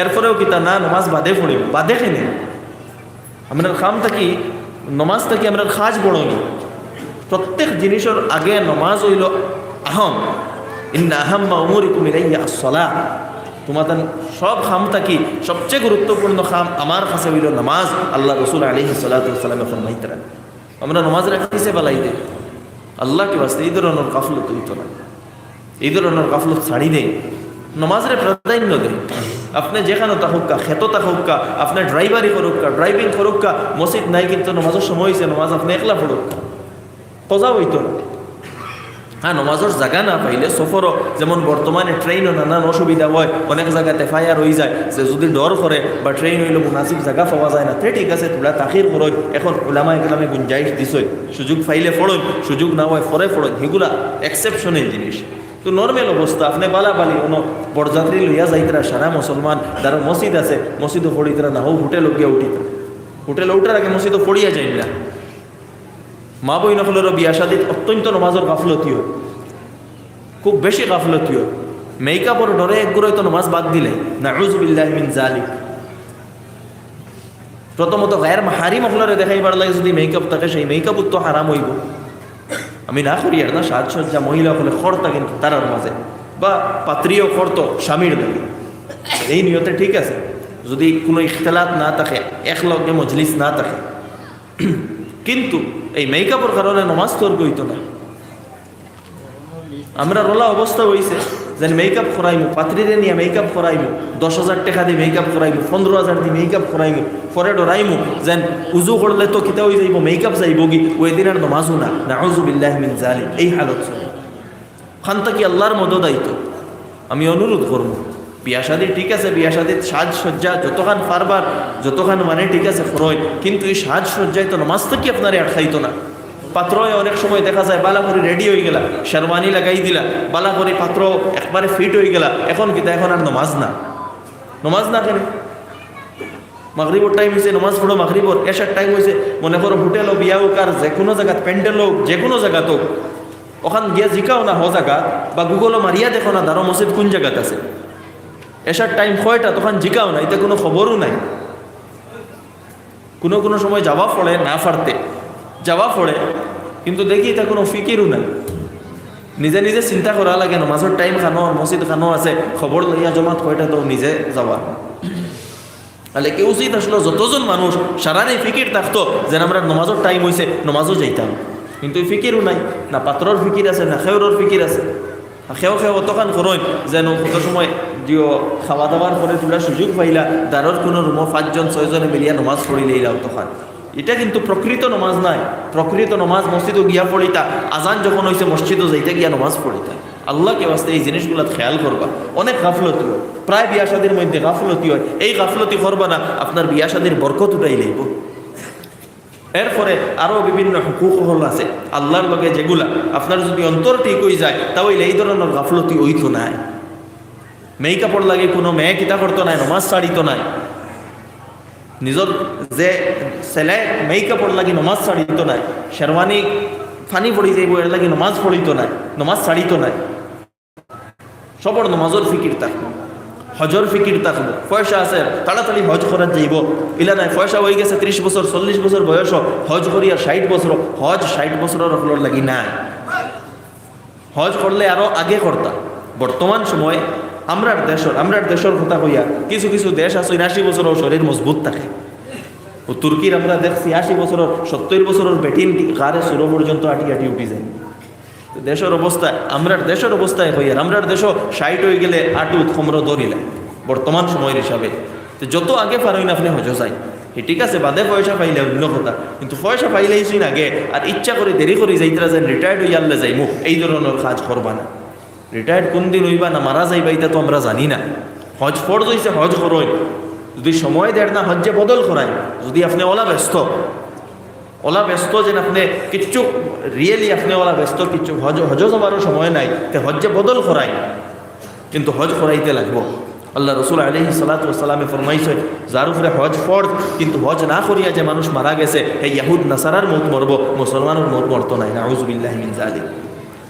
এরপরেও কিতা না, নমাজ বাদে পড়িমু, বাদে খেনে। আমরার কাম থাকি, নমাজ থাকি আমরার কাজ বড় নি। প্রত্যেক জিনিসর আগে নমাজ অইলো আহম। ইন্না আহাম্মা উমুরিকুম ইলাইয়া আসসালাহ। তোমাদের সব কাম থাকি সবচেয়ে গুরুত্বপূর্ণ কাম আমার কাছে অইলো নমাজ। আল্লার রসুল আলাইহিস সালাতু ওয়াস সালামে ফরমাইতরা, আমরা নমাজরে কিসে বালাই দেই? আল্লাহকে বাঁচতে এই ধরনের গাফলত অইতো না। এই ধরনের গাফলত ছাড়ি দেই, নমাজরে প্রাধান্য দেই। আপনে যেখানো থাকউক্কা, খেতো থাকউক্কা, আপনে ড্রাইভারি করউক্কা, ড্রাইভিং করউক্কা, মসজিদ নাই কিন্তু নমাজর সময় অইছে, নমাজ আপনে একলা পড়উক্কা, কজা অইতো না। হ্যাঁ, নমাজর জাগা না পাইলে সফরো, যেমন বর্তমানে ট্রেইনো নানান অসুবিধা অয়, অনেক জাগাতে ফায়ার অইযায়, যে যুদি ডর করে বা ট্রেইন অইলো মুনাসিব জাগা পাওয়া যায় না, তে ঠিক আছে, থুড়া তাখির করইন। এখন উলামায়ে কেরামে গুঞ্জাইশ দিছইন, সুযোগ পাইলে পড়ইন, সুযোগ না অয় পরে পড়ইন, হিগুলা এক্সেপশনাল জিনিস। তো নরমাল অবস্থা, আপনে বালা বালি অনো বরযাত্রী লইয়া যাইতরা, সারা মুসলমান, যারা মসজিদ আছে, মসজিদো পড়িতরা, না অউ হোটেলো গিয়া উঠিতরা। হোটেলো উঠার আগে মসজিদো পড়িয়া যাইলা। মা বইন অকলরও বিয়া শাদিত অত্যন্ত নমাজর গাফলতি অয়, খুব বেশি গাফলতি অয়। মেকআপর ডরে একগুরে তো নমাজ বাদ দিলে, নাউজুবিল্লাহি মিন জালিক। প্রথমত গায়ের মাহারিম অকলরে দেখাইবার লাগি যুদি মেকআপ থাকে, সেই মেকআপ তো হারাম অইবো। আমি না করিয়ার না, সাজসজ্জা মহিলা অকলে করতা কিন্তু তারার মাঝে, বা পাত্রীও করতো স্বামীর লাগি, এই নিয়তে ঠিক আছে। যুদি কুনু ইখতিলাত না থাকে, একলগে মজলিস না থাকে, কিন্তু এই মেকআপর কারণে নমাজ তর্ক অইতো না। আমরার অলা অবস্থা অইছে, যেন মেকআপ করাইমু, পাত্রীরে নিয়া মেকআপ করাইমু, দশ হাজার টেকা দি মেকআপ করাইমু, পনরো হাজার দি মেকআপ করাইমু, পরে ডরাইমু, যেন উজু করলে তো কিতা অইযাইবো, মেকআপ যাইবোগি, অউ দিন আর নমাজও না। নাউজুবিল্লাহি মিন জালিক, এই হালত চলে। খান থাকি আল্লার মদত আইতো। আমি অনুরোধ করমু, বিয়া শাদি ঠিক আছে, বিয়া শাদিত সাজসজ্জা যতখান পারবার, যতখান মানে ঠিক আছে করইন, কিন্তু এই সাজসজ্জায় তো নমাজ থাকি আপনারে আটকাইতো না। পাত্রয় অনেক সময় দেখা যায় বালা করি রেডি অইগেলা, শেরওয়ানি লাগাই দিলা, বালা করি পাত্র একবারে ফিট অইগেলা, এখন কিতা, এখন আর নমাজ না, নমাজ না কেনে? মাগরিবর টাইম অইছে, নমাজ পড়ো মাগরিবর, এশার টাইম অইছে, মনে করো হোটেলো বিয়া অউক আর যেকুনু জাগাত, প্যান্ডেলো অউক, যেকুনু জাগাত অউক, অখান গিয়া জিকাও না হ জাগাত, বা গুগলো মারিয়া দেখো না, দারো মসজিদ কুন জাগাত আছে, এশার টাইম কয়টা, তখন জিকাও না, ইতা কুনু খবরও নাই। কুনু কুনু সময় যাওয়া পড়ে না পারতে, যাওয়া পড়ে, কিন্তু দেখি ইতা কুনু ফিকিরও নাই। নিজে নিজে চিন্তা করা লাগে, নমাজর টাইম খানো, মসজিদ খানো আছে, খবর লইয়া জমাত কয়টা তো নিজে যাওয়া। তাহলে কেউ উচিত আসলে যতজন মানুষ সারারে ফিকির থাকতো যেন আমরা নমাজর টাইম অইছে, নমাজও যাইতাম, কিন্তু এই ফিকিরও নাই, না পাত্রর ফিকির আছে, না খেউরর ফিকির আছে। আর খেউ খেউ অতখান করইন যেন কত সময় দিও খাওয়া দাওয়ার পরে থুড়া সুযোগ পাইলা, দারর কুনু রুমো পাঁচজন ছয়জনে মিলিয়া নমাজ পড়িলাইলা অতখান। ইটা কিন্তু প্রকৃত নমাজ নায়। প্রকৃত নমাজ মসজিদো গিয়া পড়িতা, আজান যখন অইছে মসজিদো যাইতা গিয়া নমাজ পড়িতা। আল্লাহকে ওয়াস্তে এই জিনিসগুলাত খেয়াল করবা। অনেক গাফলতি অয়, প্রায় বিয়া শাদির মধ্যে গাফলতি অয়। এই গাফলতি করবা না, আপনার বিয়া শাদির বরকত উঠাই লইব। এরপরে আরও বিভিন্ন হুকুক হকল আছে আল্লাহর লগে, যেগুলা আপনার যদি অন্তর ঠিক অই যায়, তা অইলে এই ধরনের গাফলতি অইতো নায়। মেকআপর লাগি কোনো মেয়ে কিতা করতো নায়, নমাজ ছাড়িতো নায়। নিজর যে ছেলে মেকআপর লাগি নমাজ ছাড়িতো নায়, শেরওয়ানি ফানি পড়ি যাইব, এর লাগি নমাজ পড়িতো নায়, নমাজ ছাড়িতো নায়। সবর নমাজর ফিকির থাকবো, হজর ফিকির থাকবো। পয়সা আছে, তাড়াতাড়ি হজ করাত যাইব, ইলা নায়। পয়সা অই গেছে, ত্রিশ বছর, চল্লিশ বছর বয়স, হজ করিয়া ষাট বছর, হজ ষাট বছরর হকলর লাগি নায়। হজ করলে আরো আগে করতা। বর্তমান সময়ে আমরার দেশর, আমরার দেশর কথা কইয়া, কিছু কিছু দেশ আছে আশি বছরও শরীর মজবুত থাকে। ও তুর্কির আমরা দেখছি আশি বছরর, সত্তর বছরর বেটিন গাড়ে সুরো পর্যন্ত আটি আটি উঠি যায়। তো দেশর অবস্থা, আমরার দেশর অবস্থায় কইয়ার, আমরার দেশও ষাট অই গেলে আটু উৎকমর ধরিলা বর্তমান সময়ের হিসাবে। তো যত আগে পারইন আপনে হজো যাইন, হে ঠিক আছে, বাদে পয়সা পাইলে অন্য কথা, কিন্তু পয়সা পাইলেই সিন আগে। আর ইচ্ছা করি দেরি করি যাইতরা যেন রিটায়ার্ড অইয়া আল্লে যাইমু, এই ধরনের কাজ করবা না। রিটায়ার্ড কোন দিন অইবা না মারা যাইবা, ইতা তো আমরা জানি না। হজ ফরজ অইছে, হজ করইন। যদি সময় দের না, হজ্জে বদল করাইন। যদি আপনে অলা ব্যস্ত, অলা ব্যস্ত যেন আপনে কিচ্ছু, রিয়েলি আপনে অলা ব্যস্ত, কিচ্ছু হজ, হজো যাবারও সময় নাই, তে হজ্জে বদল করাইন। কিন্তু হজ করাইতে লাগবো। আল্লাহ রসুল আলাইহিস সালাতু ওয়াস সালামে ফরমাইছইন, যার উপরে হজ ফরজ, কিন্তু হজ না করিয়া যে মানুষ মারা গেছে, হে ইয়াহুদ নাসারার মউত মরবো, মুসলমানর মউত মরতো নায়। নাউজুবিল্লাহি মিন জালিক।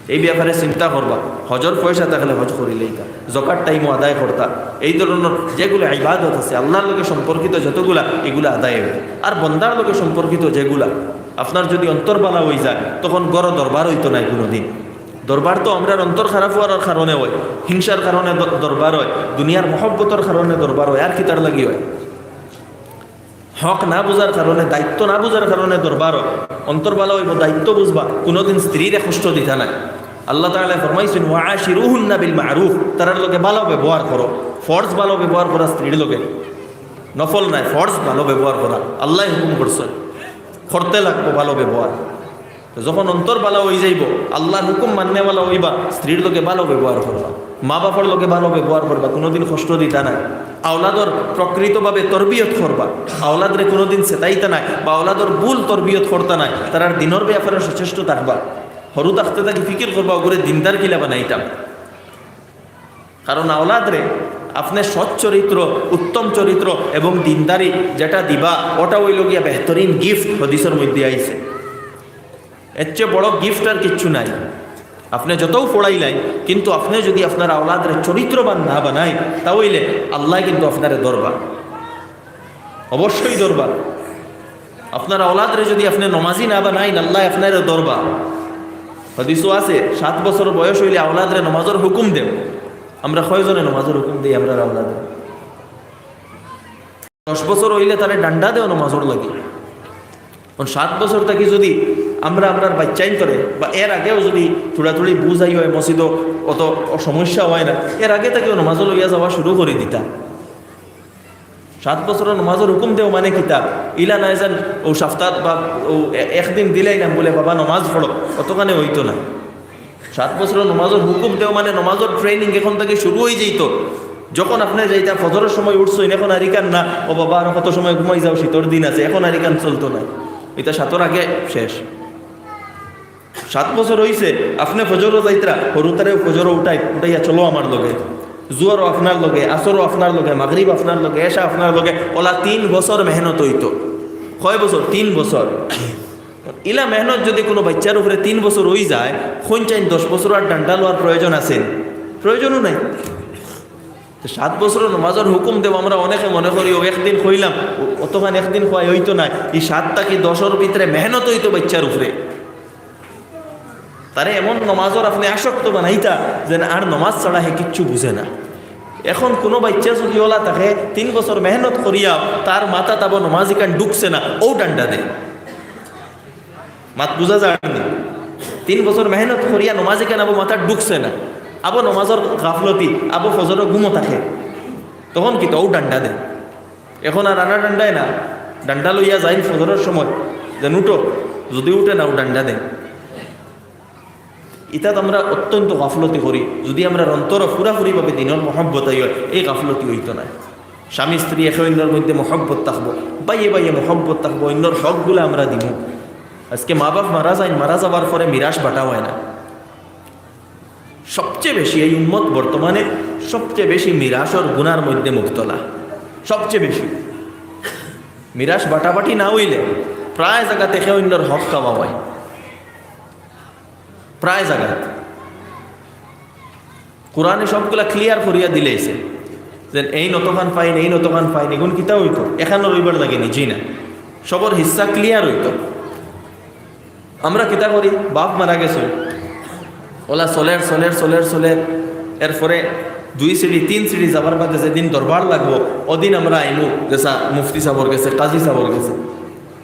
এই ব্যাপারে চিন্তা করবা, হজর পয়সা থাকলে হজ করিলাইতা, জকাত টাইমো আদায় করতা। এই ধরনের যেগুলা ইবাদত আছে, আল্লাহর লগে সম্পর্কিত যতগুলা, এগুলা আদায় অইবো। আর বন্দার লগে সম্পর্কিত যেগুলা, আপনার যদি অন্তর বালা অই যায়, তখন ঘরো দরবার অইতো নায় কোনোদিন। দরবার তো আমরার অন্তর খারাপ অওয়ার কারণে অয়, হিংসার কারণে দ-, দরবার অয়, দুনিয়ার মহব্বতর কারণে দরবার অয়, আর কিতার লাগি অয়? হক না বুঝার কারণে, দায়িত্ব না বুঝার কারণে দরবার অয়। অন্তর বালা অইবো, দায়িত্ব বুঝবা, কোনোদিন স্ত্রীরে কষ্ট দিতা নায়। আল্লাহ তাআলা ফরমাইছইন, "ওয়া আশিরুহুন্না বিল মা'রুফ", তারার লগে ভালো ব্যবহার করো। ফরজ ভালো ব্যবহার করা স্ত্রীর লগে, নফল নায়, ফরজ ভালো ব্যবহার করা, আল্লায় হুকুম করছইন, করতে লাগবো ভালো ব্যবহার। তো যখন অন্তর বালা অই যাইবো, আল্লাহর হুকুম মাননেওয়ালা অইবা, স্ত্রীর লগে ভালো ব্যবহার করবা, মা বাপর লগে ভালো ব্যবহার করবা, কোনোদিন কষ্ট দিতা নায়। আওলাদর প্রকৃতভাবে তরবিয়ত করবা, আওলাদরে কোনোদিন সেতাইতা নায় বা আওলাদর ভুল তরবিয়ত করতা নায়, তারার দিনর ব্যাপারে সচেষ্ট থাকবা। হরু থাকতে থাকি ফিকির করবা, ওগুরে দিনদার কিলা বানাইতাম। কারণ আওলাদরে আপনে সৎ চরিত্র, উত্তম চরিত্র এবং দিনদারি যেটা দিবা, ওটা অইলো গিয়া বেহতরিন গিফট, হাদিসর মধ্যে আইছে। এর চেয়ে বড় গিফট আর কিচ্ছু নাই। আপনে যতও পড়াইলাইন, কিন্তু আপনে যদি আপনার আওলাদরে চরিত্রবান না বানাইন, তা অইলে আল্লায় কিন্তু আপনারে ধরবা, অবশ্যই ধরবা। আপনার আওলাদরে যদি আপনে নমাজি না বানাইন, আল্লায় আপনারে ধরবা। হাদিসও আছে, সাত বছর বয়স অইলে আওলাদরে নমাজর হুকুম দেও। আমরা কয়জনে নমাজর হুকুম দেই আমরার আওলাদরে? দশ বছর অইলে তারে ডান্ডা দেও নমাজর লাগি। এখন সাত বছর থাকি যদি আমরা আমরার বাইচ্চাইন্তরে বা এর আগেও যদি থুড়া থুড়ি বুঝাই অয়, মসজিদও অত সমস্যা অয় না, এর আগে থাকিও নমাজও লইয়া যাওয়া শুরু করি দিতা। সাত বছরর নমাজর হুকুম দেও মানে কিতা? ইলা নায় যেন অউ সাপ্তাত বা অউ এ-, একদিন দিলাইলাম বুলে, "বাবা, নমাজ পড়ো", অতখানে অইতো না। সাত বছরর নমাজর হুকুম দেও মানে নমাজর ট্রেনিং এখন থাকি শুরু অই যাইতো। যখন আপনে যাইতা, ফজরর সময় উঠছইন, এখন আর ইখান না, "ও বাবা, আর কত সময় ঘুমাই যাও, শীতর দিন আছে", এখন আর ইখান চলতো না। ইটা সাতর আগে শেষ। সাত বছর অইছে, আপনে ফজরও যাইতরা, হরুতারেও ফজরও উঠাই, উঠাইয়া, "চলো আমার লগে, জুহরও আপনার লগে, আসরও আপনার লগে, মাগরিব আপনার লগে, এশা আপনার লগে", অলা তিন বছর মেহনত অইতো। কয় বছর? তিন বছর। ইলা মেহনত যদি কোনো বাইচ্চার উপরে তিন বছর অই যায়, কইন চাইন দশ বছর আর ডান্ডা লওয়ার প্রয়োজন আছে? প্রয়োজনও নাই। তো সাত বছরর নমাজর হুকুম দেব, আমরা অনেকে মনে করি, "ও একদিন কইলাম", ও-, অতখান একদিন কওয়ায় অইতো নায়। ই সাত থাকি দশর ভিতরে মেহনত অইতো বাইচ্চার উপরে। তারে এমন নমাজর আপনে আসক্ত বানাইতা, যেন আর নমাজ ছাড়া হে কিচ্ছু বুঝে না। এখন কোনো বাইচ্চা যদি অলা থাকে, তিন বছর মেহনত করিয়া তার মাথাত আবো নমাজ ইখান ঢুকছে না, অউ ডান্ডা দেয়। মাত বুঝা যার নি? তিন বছর মেহনত করিয়া নমাজ ইখান আবো মাথাত ঢুকছে না, আবো নমাজর গাফলতি, আবো ফজরর ঘুমও থাকে, তখন কিতা? অউ ডান্ডা দেয়। এখন আর আনা ডান্ডায় না, ডান্ডা লইয়া যাইন ফজরর সময়, যেন উঠো, যদি উঠে না, অউ ডান্ডা দেয়। ইতাত আমরা অত্যন্ত গাফলতি করি। যদি আমরার অন্তরো পুরাপুরিভাবে দিনর মহব্বত আই অয়, এই গাফলতি অইতো নায়। স্বামী স্ত্রী একে অইন্যর মধ্যে মহব্বত থাকবো, ভাইয়ে ভাইয়ে মহব্বত থাকবো, অইন্যর হকগুলা আমরা দিমু। আজকে মা বাপ মারা যাইন, মারা যাবার পরে মিরাস বাটা অয় না। সবচেয়ে বেশি এই উম্মত বর্তমানে সবচেয়ে বেশি মিরাসর গুনার মধ্যে মুবতলা, সবচেয়ে বেশি। মিরাস বাটাবাটি না অইলে প্রায় জাগাত একে অইন্যর হক খাওয়া অয়, প্রায় জাগাত। কোরআনে সবগুলা clear করিয়া দিলাইছে যে এইন অতখান পাইন, এইন অতখান পাইন, ইগুন কিতা অইতো? এখানো রইবার লাগেনি, জি না, সবর হিস্সা clear অইতো। আমরা কিতা করি? বাপ মারা গেছে, অলা চলের, চলের, চলের, চলের, এরপরে দুই সিঁড়ি, তিন সিঁড়ি যাবার বাদে যেদিন দরবার লাগবো, অদিন আমরা আইমু যেছা মুফতি সাবর গেছে, কাজী সাবর গেছে।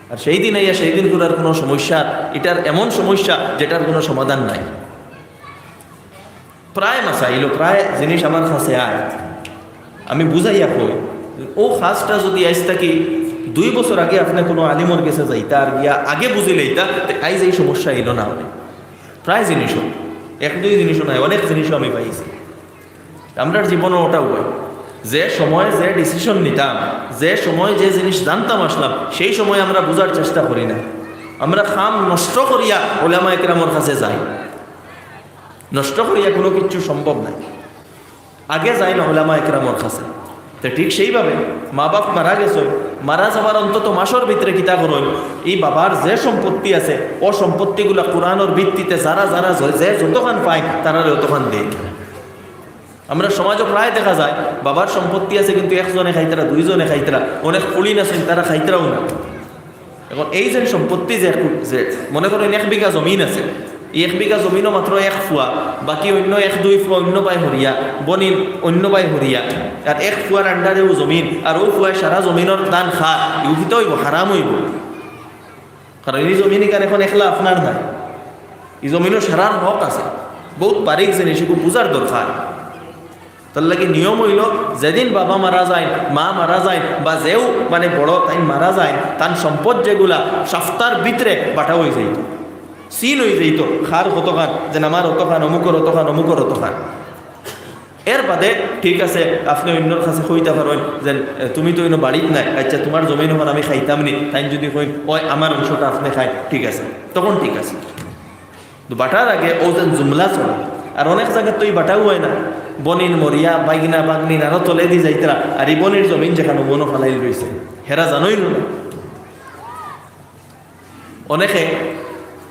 আর সেই দিন আইয়া সেই দিন করার কোনো সমস্যা, ইটার এমন সমস্যা যেটার কোনো সমাধান নাই। প্রায় মাসাইল, প্রায় জিনিস আমার কাছে আয়, আমি বুঝাইয়া কই, অউ কাজটা যদি আইজ থাকি দুই বছর আগে আপনে কোনো আলিমর গেছে যাইতা আর গিয়া আগে বুঝিলাইতা, তে আইজ এই সমস্যা অইলো না। প্রায় জিনিসও, এক দুই জিনিসও নায়, অনেক জিনিসও আমি পাইছি। আমরার জীবনও ওটা অয়, যে সময় যে decision নিতাম, যে সময় যে জিনিস জানতাম আসলাম, সেই সময় আমরা বুঝার চেষ্টা করি না। আমরা কাম নষ্ট করিয়া ওলামা একরামর কাছে যাই, নষ্ট করিয়া কোনো কিছু সম্ভব নায়। আগে যাইন ওলামা একরামর কাছে। তে ঠিক সেইভাবে মা বাপ মারা গেছে, মারা যাবার অন্তত মাসর ভিতরে কিতা করইন, এই বাবার যে সম্পত্তি আছে, অউ সম্পত্তিগুলা কোরআনর ভিত্তিতে যারা যারা যে, যে যতখান পাইন, তারারে অতখান দেইন। আমরার সমাজও প্রায় দেখা যায়, বাবার সম্পত্তি আছে কিন্তু একজনে খাইতরা, দুইজনে খাইতরা, অনেক কুড়িন আছইন, তারা খাইতরাও না। এখন এই যে সম্পত্তি যে, যে মনে করইন এক বিঘা জমিন আছে, এই এক বিঘা জমিনও মাত্র এক ফুয়া, বাকি অইন্য এক দুই ফুয়া অইন্য বায় হরিয়া, বইন অইন্য বায় হরিয়া, আর এক ফুয়ার under-এ অউ জমিন, আর অউ ফুয়ায় সারা জমিনর ধান খার, ইউ কিতা অইবো? হারাম অইবো। কারণ এই জমিন ইখান এখন একলা আপনার নায়, এই জমিনও সারার হক আছে। বউত বারিক জিনিস, ইগু বুঝার দরকার। তার লাগি নিয়ম অইলো, যেদিন বাবা মারা যাইন, মা মারা যাইন, বা যেউ মানে বড় তাইন মারা যাইন, তান সম্পদ যেগুলা সাপ্তার ভিতরে বাটা অই যাইতো, সিল অই যাইতো, কার কতখান, যেন আমার অতখান, অমুকর অতখান, অমুকর অতখান। এর বাদে ঠিক আছে, আপনে অইন্যর কাছে কইতা পারইন যে, "এ, তুমি তো অইন্য বাড়িত নাই, আচ্ছা, তুমার জমিন অখন আমি খাইতাম নি।" তাইন যদি কইন, "অয়, আমার অংশটা আপনে খাইন", ঠিক আছে, তখন ঠিক আছে। তো বাটার আগে অউ যেন জুমলা চলে। আর অনেক জাগাত তো ই বাটাও অয় না, বইন মরিয়া, বাইগনা, বাগনিন আরো তলেদি যাইতরা, আর ই বইনর জমিন যেখানো মনো ফালাইল রইছে, হেরা জানইন না। অনেকে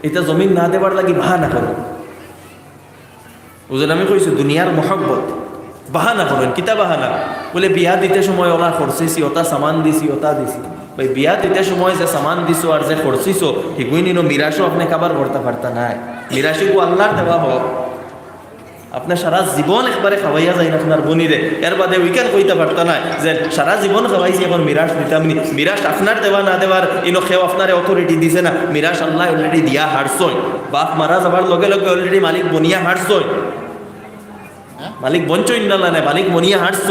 ইতা জমিন না দেবার লাগি বাহানা করে। বুঝলেন, আমি কইছি দুনিয়ার মহব্বত, বাহানা করইন। কিতা বাহানা? বুলে, "বিয়া দিতে সময় অলা খরচিছি, অতা সামান দিছি, অতা দিছি।" ভাই, বিয়া দিতে সময় যে সামান দিছো আর যে খরচিছো, হিগুইন ইনো মিরাসও আপনে কাবার করতা পারতা নায়। মিরাস ইগু আল্লার দেওয়া হক। আপনে সারা জীবন একবারে খাওয়াইয়া যাইন আপনার বইনরে, এর বাদে অউখান কইতা পারতা নায় যে সারা জীবন খাওয়াইছি, এখন মিরাস দিতাম নি। মিরাস আপনার দেওয়া না দেওয়ার ইনো কেউ আপনারে authority দিছে না, মিরাস আল্লায় already দিয়া হারছইন। বাপ মারা যাবার লগে লগে already মালিক বনিয়া হারছইন। মালিক বনছইন না, না, না, মালিক বনিয়া হারছইন।